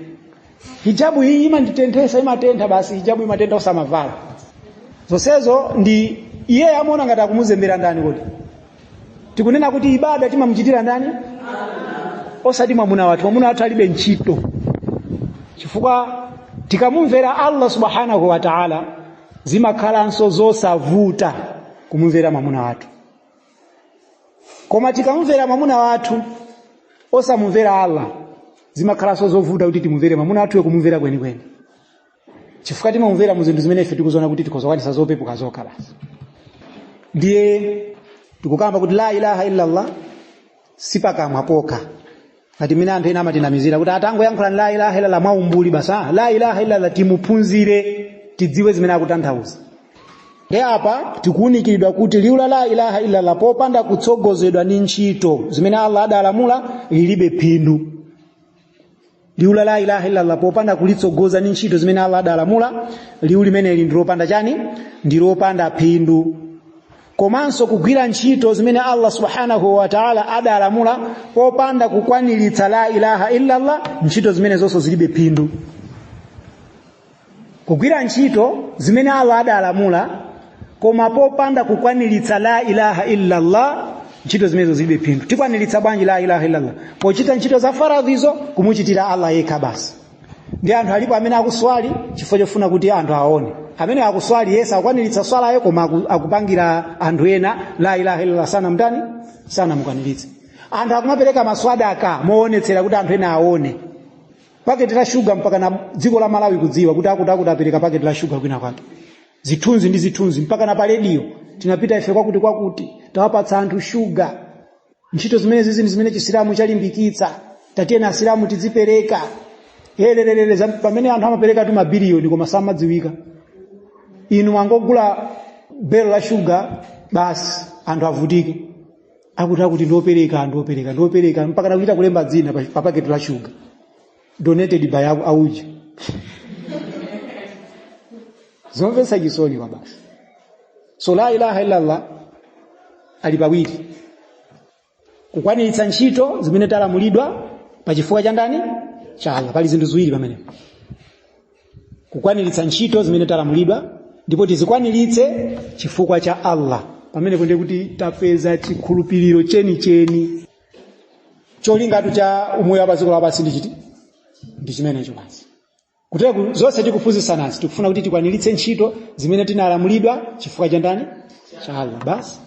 Hijabu iyi imanditenthesa, imatentha basi, hijabu imatentha, osamavala. Zonsezo ndi iye amaona ngati akumuzembera ndani? Kodi tikunena kuti ibada timamuchitira ndani? Osati mwamuna wathu. Mwamuna wathu alibe ntchito, chifukwa tikamumvera Allah Subhanahu wa Ta'ala, Zimakhalanso zosavuta kumumvera mwamuna wathu. Koma tikamumvera mwamuna wathu osamumvera Allah, zimakhalanso zovuta kuti timumvere mwamuna wathuyo, kumumvera kwenikweni, chifukwa timamumvera mu zinthu zimene ife tikuziona kuti tikhoza zopepuka zokha basi. Ndiye tikukamba kuti la ilaha illallah sipakamwa pokha, ngati mmene anthu ena amatinamizira kuti atangoyankhula la ilaha illallah mwaumbuli basi. Ah, la ilaha illallah timuphunzire, tidziwe zimene akutanthauza. Ndi apa tikuwunikiridwa kuti liwu la la ilaha illallah popanda kutsogozedwa ndi ntchito zimene Allah adalamula lilibe phindu. Liwu la la ilaha illallah popanda kulitsogoza ndi ntchito zimene Allah adalamula, liwu limeneli ndi lopanda chani? Ndi lopanda phindu. Komanso kugwira ntchito zimene Allah subhanahu wa ta'ala adalamula popanda kukwaniritsa la ilaha illallah, ntchito zimene zonso zilibe phindu. Kugwira ntchito zimene Allah adalamula koma popanda kukwaniritsa la ilaha illallah, ntchito zimenezo zilibe phindu. Tikwaniritsa bwanji la ilaha illallah? Pochita ntchito za faradhizo, kumuchitira Allah yekha basi. Ndi anthu alipo amene akuswali chifukwa chofuna kuti anthu aone. Amene akuswali yesa akwaniritsa swalayo, koma akupangira anthu ena. La ilaha illallah sana mtani? Sanamukwaniritse. Anthu akumapereka maswadaka moonetsera kuti anthu ena aone. Paketi la shuga, mpaka na dziko la Malawi kudziwa kuti akuti akuti apereka paketi la shuga kwina kwake, zithunzi ndi zithunzi, mpaka na pa rediyo, tinapita ife kwakuti kwakuti, tawapatsa anthu shuga. Ntchito zimene zizi ndi zimene Chisilamu chalimbikitsa. Tatiyeni Asilamu tidzipereka helelelele. Pamene anthu amapereka tu mabiliyoni koma samadziwika, inu mwangogula belo la shuga basi, anthu avutike, akuti akuti ndiopereka, ndiopereka, ndiopereka, mpaka nakuchita kulemba dzina pa paketi la shuga, donated by auja. Zomvetsa chisoni kwa basi. So la ilaha illallah ali pawiri: kukwaniritsa ntchito zimene talamulidwa pachifukwa cha ndani? Cha Allah. Pali zinthu ziwiri pamenepo: kukwaniritsa ntchito zimene talamulidwa, ndipo tizikwaniritse chifukwa cha Allah. Pamenepo ndiye kuti tapeza chikhulupiriro chenicheni. Cholingatu cha umoyo wa padziko lapansi ndi chiti? Ndi chimenecho basi. Kuteku zonse tikuphunzitsanazi, tikufuna kuti tikwaniritse ntchito zimene tinalamulidwa chifukwa cha ndani? Cha Allah basi,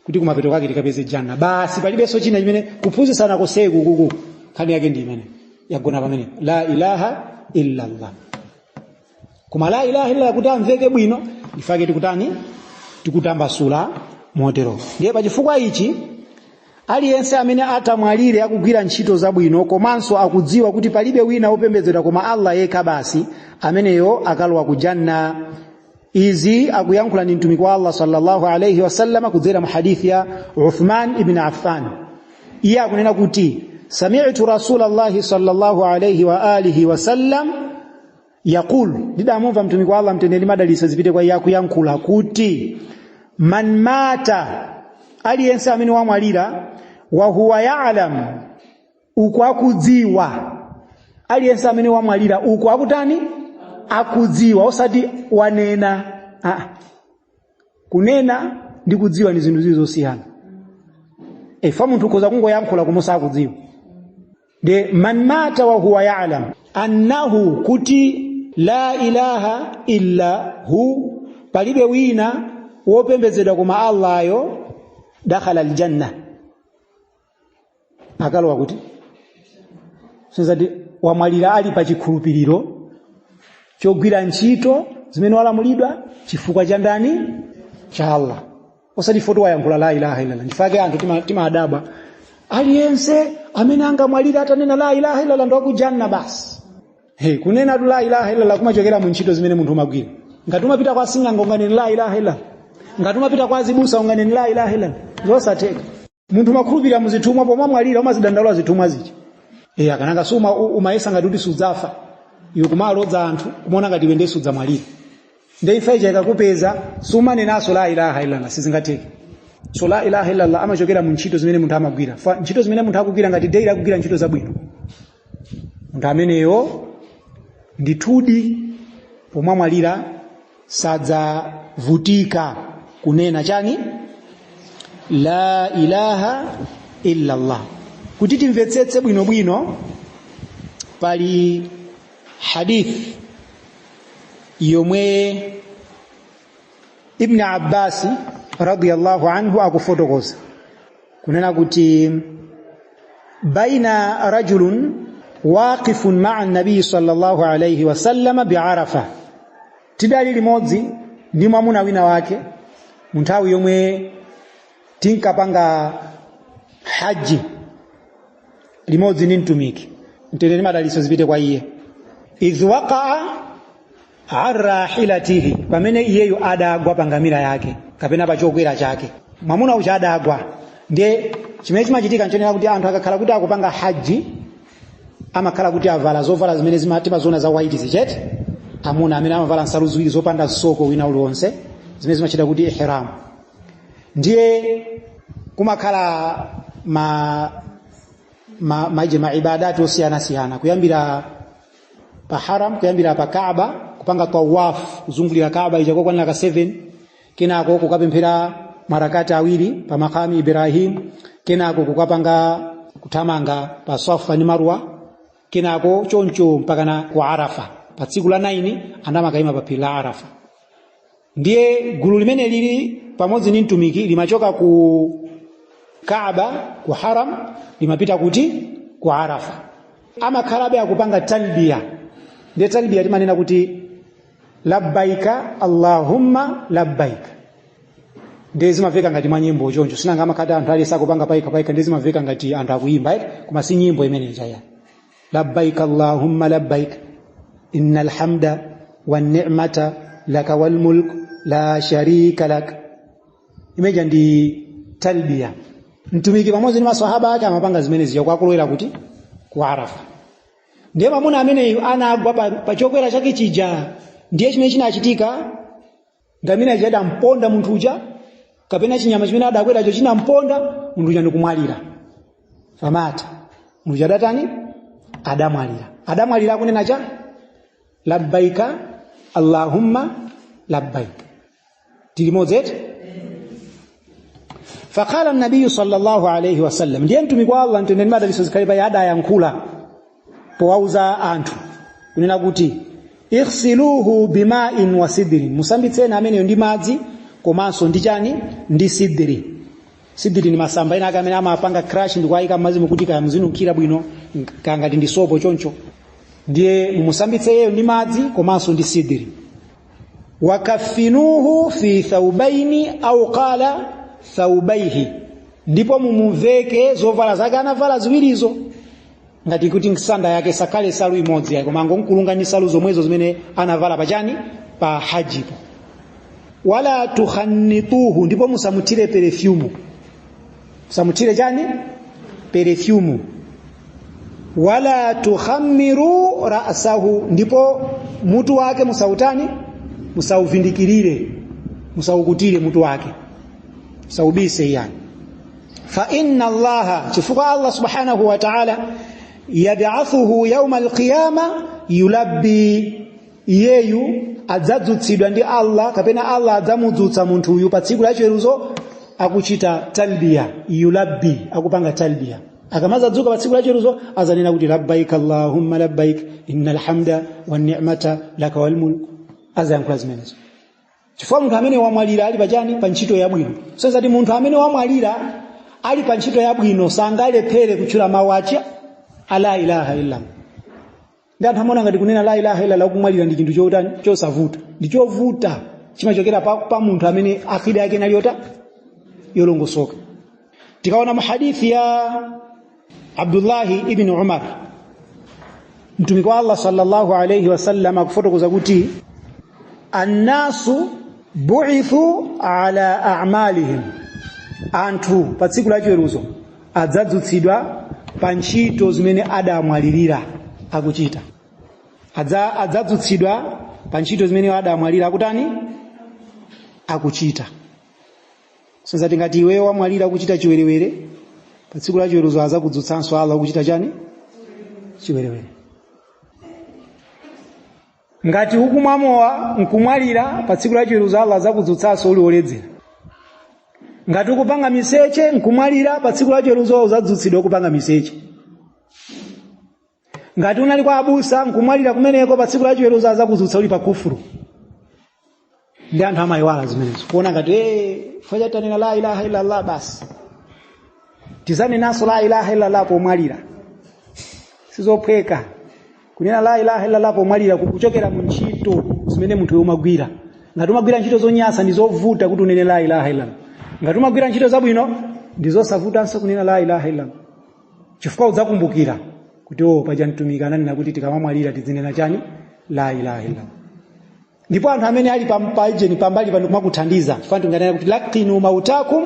kuti kumapeto kwake tikapeze janna basi. Palibenso china chimene kuphunzitsana koseku kuku, nkhani yake ndi imene yagona pamene la ilaha illallah. Koma la ilaha illallah kuti amveke bwino, ifake tikutani? Tikutambasula motero. Ndiye pachifukwa ichi, aliyense amene atamwalire akugwira ntchito zabwino komanso akudziwa kuti palibe wina wopembedzedwa koma Allah yekha basi, ameneyo akalowa ku janna. Izi akuyankhula ndi mtumiki wa Allah sallallahu alayhi wasallam kudzera mu hadithi ya Uthman ibn Affan. Iye akunena kuti sami'tu rasulallahi sallallahu alayhi wa alihi wasallam yaqul, ndidamumva mtumiki wa Allah, mtendere ndi madalitso zipite kwa iye, akuyankhula kuti man mata, aliyense amene wamwalira, wa huwa ya'lam, uku akudziwa. Aliyense amene wamwalira uku akutani? Akudziwa, osati wanena. Ah. Kunena ndi kudziwa ndi zinthu ziwiri zosiyana. Efa munthu ukhoza kungoyankhula koma sakudziwa. De man mata wa huwa ya'lam annahu, kuti la ilaha illa hu, palibe wina wopembedzedwa koma Allahyo, dakhala aljanna, akalowa kuti sinzati wamwalira ali pa chikhulupiriro chogwira ntchito zimene walamulidwa chifukwa cha ndani? Cha Allah, osati foti wayankhula la ilaha illallah. Ndifake anthu timadabwa, aliyense amene angamwalira atanena la ilaha illallah ndi wakujanna basi. Hey, kunena tu la ilaha illallah kumachokera mu ntchito zimene munthu umagwira. Ngati umapita kwa sing'anga, unganene la ilaha illallah? Ngati umapita kwa azibusa, unganene la ilaha illallah? Zosatheka. Munthu umakhulupirira muzithumwa, pomwe mwalira umazidandaula zithumwa zija. Eh, akananga si umayesa ngati kuti sudzafa iwe, kumalodza anthu, kumaona ngati iwe ndiye sudzamwalira. Nde imfa ija ikakupeza, sumanenanso la ilaha illallah? Sizingatheke. So la ilaha illallah amachokera mu ntchito zimene munthu amagwira. Fa ntchito zimene munthu akugwira, ngati daily akugwira ntchito zabwino, munthu ameneyo ndithudi pomwe amwalira sadzavutika kunena chani? La ilaha illallah. Kuti timvetsetse bwinobwino, pali hadith yomwe Ibni Abbasi radiyallahu anhu akufotokoza kunena kuti baina rajulun waqifun ma'a nabii sallallahu alayhi wasallama biarafa, tidali limodzi ndi mwamuna wina wake mu nthawi yomwe tinkapanga haji limodzi ndi mtumiki, mtendere ndi madalitso zipite kwa iye. Idh waqaa an rahilatihi, pamene iyeyo adagwa pa ngamira yake kapena pa chokwera chake, mwamuna uja adagwa. Ndiye chimene chimachitika nchonena kuti anthu akakhala kuti akupanga haji amakhala kuti avala zovala zimene timaziona za white zichete, amuna amene amavala nsalu ziwiri zopanda msoko wina uliwonse, zimene zimachita kuti ihram. Ndiye kumakhala maibadati osiyanasiyana kuyambira pa haram, kuyambira pa Kaaba, kupanga tawaf, kuzungulira Kaaba ija kokwanira ka 7, kenako kukapemphera marakati awiri pa makami Ibrahim, kenako kukapanga kuthamanga pa Safa ndi Marwa, kenako choncho mpakana ku Arafa. Pa tsiku la 9 anamakayima pa phiri la Arafa. Ndiye gulu limene lili pamodzi ndi mtumiki limachoka ku Kaaba, ku haram, limapita kuti ku Arafa. Amakhalabe akupanga talbiya. Ndiye talbiya timanena kuti labbaika allahumma labbaika. Ndiye zimaveka ngati mwa nyimbo choncho, sinanga amakhala anthu alesa akupanga paika paika, ndiye zimaveka ngati anthu akuyimba eti, koma si nyimbo imene ija. Labbaika allahumma labbaik innal hamda wan ni'mata laka wal mulk la sharika lak. Imeja ndi talbiya. Mtumiki pamodzi ndi maswahaba ake amapanga zimene zija kwakulowera kuti ku Arafa. Ndiye mwamuna ameneyu anagwa pa chokwera chake chija. Ndiye chimene chinachitika, ngamira ija idamponda munthu uja, kapena chinyama chimene adakweracho chinamponda munthu uja ndikumwalira. Famata, munthu uja adatani? Adamwalira. Adamwalira akunena cha labbaika allahumma labbaik. Tili limodzi eti? Faqala an-nabiy sallallahu alayhi wasallam, ndiye mtumiki wa Allah mtendere ndi madalitso zikhale pa iye adayankhula powauza anthu kunena kuti ighsiluhu bima'in wa sidrin, musambitseni ameneyo ndi madzi komanso ndi chani? Ndi sidri. Sidri ni masamba ena ake amene amapanga crush ndi kuayika m'madzi mukuti kaya muzinunkhira bwino, kangati ndi sopo choncho. Ndiye mumusambitse yeyo ndi madzi komanso ndi sidri. Wakafinuhu fi thawbaini au qala thawbaihi, ndipo mumuveke zovala zake anavala ziwirizo, ngati kuti nsanda yake sakhale salu imodzi yake, koma angomkulunga ndi salu zomwezo zimene anavala pachani pa hajipo. Wala tukhannituhu, ndipo musamuthire perfume. Musamuthire chani? Perfume. Wala tukhammiru ra'sahu, ndipo mutu wake musautani, musauvindikirire, musaukutire mutu wake, musaubise yani. Fa inna Allaha, chifukwa Allah subhanahu wa ta'ala yab'athuhu yawma al-qiyama yulabbi, iyeyu adzadzutsidwa ndi Allah, kapena Allah adzamudzutsa munthuyu pa tsiku la chiweruzo akuchita talbiya, yulabbi, akupanga talbiya. Akamadzadzuka pa tsiku la chiweruzo azanena kuti labbaik allahumma labbaik innal hamda wan ni'mata laka wal mulk. Azayankhula zimenezo chifukwa munthu amene wamwalira ali pachani? Pa ntchito yabwino. So zati munthu amene wamwalira ali pa ntchito yabwino sangalephere kutchula mawu achi ala ilaha illallah. Ndi anthu amaona ngati kunena la ilaha illallah kumwalira ndi chinthu chotani? Chosavuta. Ndi chovuta, chimachokera pa munthu amene akida yake inali yota yolongosoka. Tikaona mu hadithi ya Abdullahi ibn Umar, mtumiki wa Allah sallallahu alayhi wasallam akufotokoza kuti annasu bu'ithu ala a'malihim, anthu pa tsiku la chiweruzo adzadzutsidwa pa ntchito zimene adamwalirira akuchita. Adzadzutsidwa pa ntchito zimene adamwalira akutani? Akuchita. Sozati ngati iweyo wamwalira akuchita chiwerewere, pa tsiku la chiweruzo azakudzutsanso Allah akuchita chani? Chiwerewere. Ngati ukumwa mowa nkumwalira, pa tsiku la chiweruzo Allah azakudzutsanso uli woledzera. Ngati ukupanga miseche nkumwalira, pa tsiku la chiweruzo uzadzutsidwa ukupanga miseche. Ngati unali kwa abusa nkumwalira kumeneko, pa tsiku la chiweruzo azakudzutsa uli pa kufuru. Ndi anthu amayiwala zimenezo, kuona ngati chifukwa tanena la ilaha illallah basi tizanenanso la ilaha illallah pomwalira. Sizophweka kunena la ilaha illallah pomwalira, kukuchokera mu ntchito zimene munthu umagwira. Ngati umagwira ntchito zonyasa, ndi zovuta kuti unene la ilaha illallah. Ngati umagwira ntchito zabwino, ndi zosavutanso kunena la ilaha illallah, chifukwa udzakumbukira kuti o paja Mtumiki ananena kuti tikamamwalira tizinena chani? La ilaha illallah. Ndipo anthu amene ali paijeni pambali pano kumakuthandiza, chifukwa tinganena kuti laqinu mautakum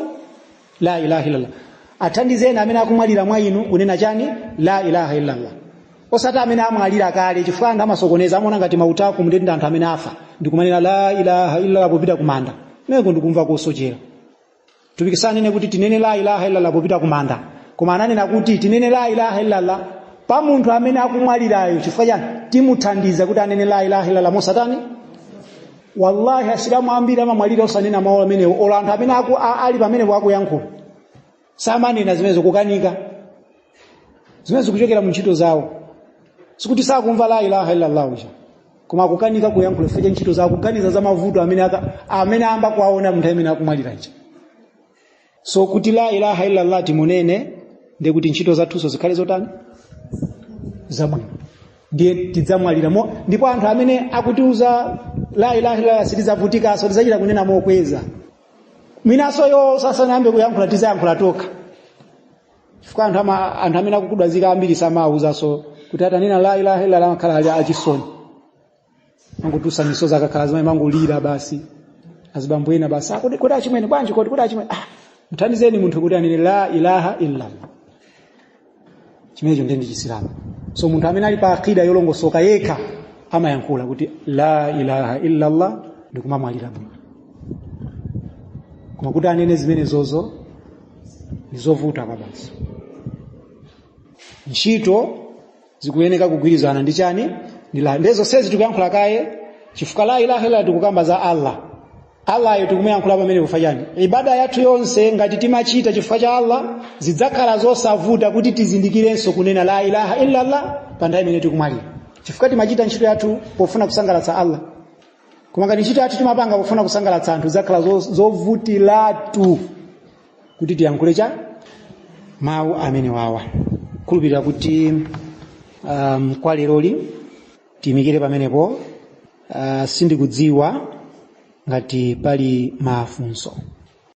la ilaha illallah, athandizeni amene akumwalira mwa inu kunena chani? La ilaha illallah, osati amene amwalira kale, chifukwa anthu amasokoneza, amaona ngati mautakum ndi anthu amene afa ndikumanena la ilaha illallah popita kumanda. Meko ndikumva kosochera. Mtumiki sanene kuti tinene la ilaha illallah popita kumanda, koma ananena kuti tinene la ilaha illallah pa munthu amene akumwalirayo. Chifukwa chani? Timuthandiza kuti anene la ilaha illallah mosatani. Wallahi, Asilamu ambiri amamwalira osanena mawu amenewo. Olo anthu amene ali pamenepo akuyankhula samanena zimenezo, kukanika. Zimene zikuchokera mu ntchito zawo. Sikuti sakumva la ilaha illallah uja, koma akukanika kuyankhula chifukwa cha ntchito zawo, kuganiza za mavuto amene amba kuwaona munthu amene akumwalira ija. So kuti la ilaha illallah timunene, ndiye kuti ntchito zathunso zikhale zotani? Zabwino. Ndiye tidzamwalira mo, ndipo anthu amene akutiuza la ilaha illallah sitidzavutikanso, tidzachita kunena mokweza. Mwinanso yo sasanayambe kuyankhula, tizayankhula tokha, chifukwa anthu amene akukudwazika ambiri samawuzanso kuti atanena la ilaha illallah amakhala ali achisoni, mangotusa misozi, akakhala zimene mangolira basi. Azibambo ena basi, "Ah, kodi achimwene bwanji? Kodi achimwene?" Ah, mthandizeni munthu kuti anene la ilaha illallah. Chimenecho ndiye ndi Chisilamu. So munthu amene ali pa akida yolongosoka yekha amayankhula kuti la ilaha illallah ndikumamwalira bwino. Koma kuti anene zimenezozo ndi zovuta kwa basi. Ntchito zikuyeneka kugwirizana ndi chani? Ndi la ndezo sezi tikuyankhula kaye, chifukwa la ilaha illallah tikukamba za Allah. Allahyo tikumuyankhula pamene kufa chani? Ibada yathu yonse ngati timachita chifukwa cha Allah, zidzakhala zosavuta kuti tizindikirenso kunena la ilaha illallah pa nthawi imene tikumwalira, chifukwa timachita ntchito yathu pofuna kusangalatsa Allah. Koma ngati ntchito yathu timapanga pofuna kusangalatsa anthu, zidzakhala zovutilatu kuti tiyankhule cha mawu amene wawa. Khulupirira kuti kwa leroli tiyimikire pamenepo. Sindikudziwa ngati pali mafunso.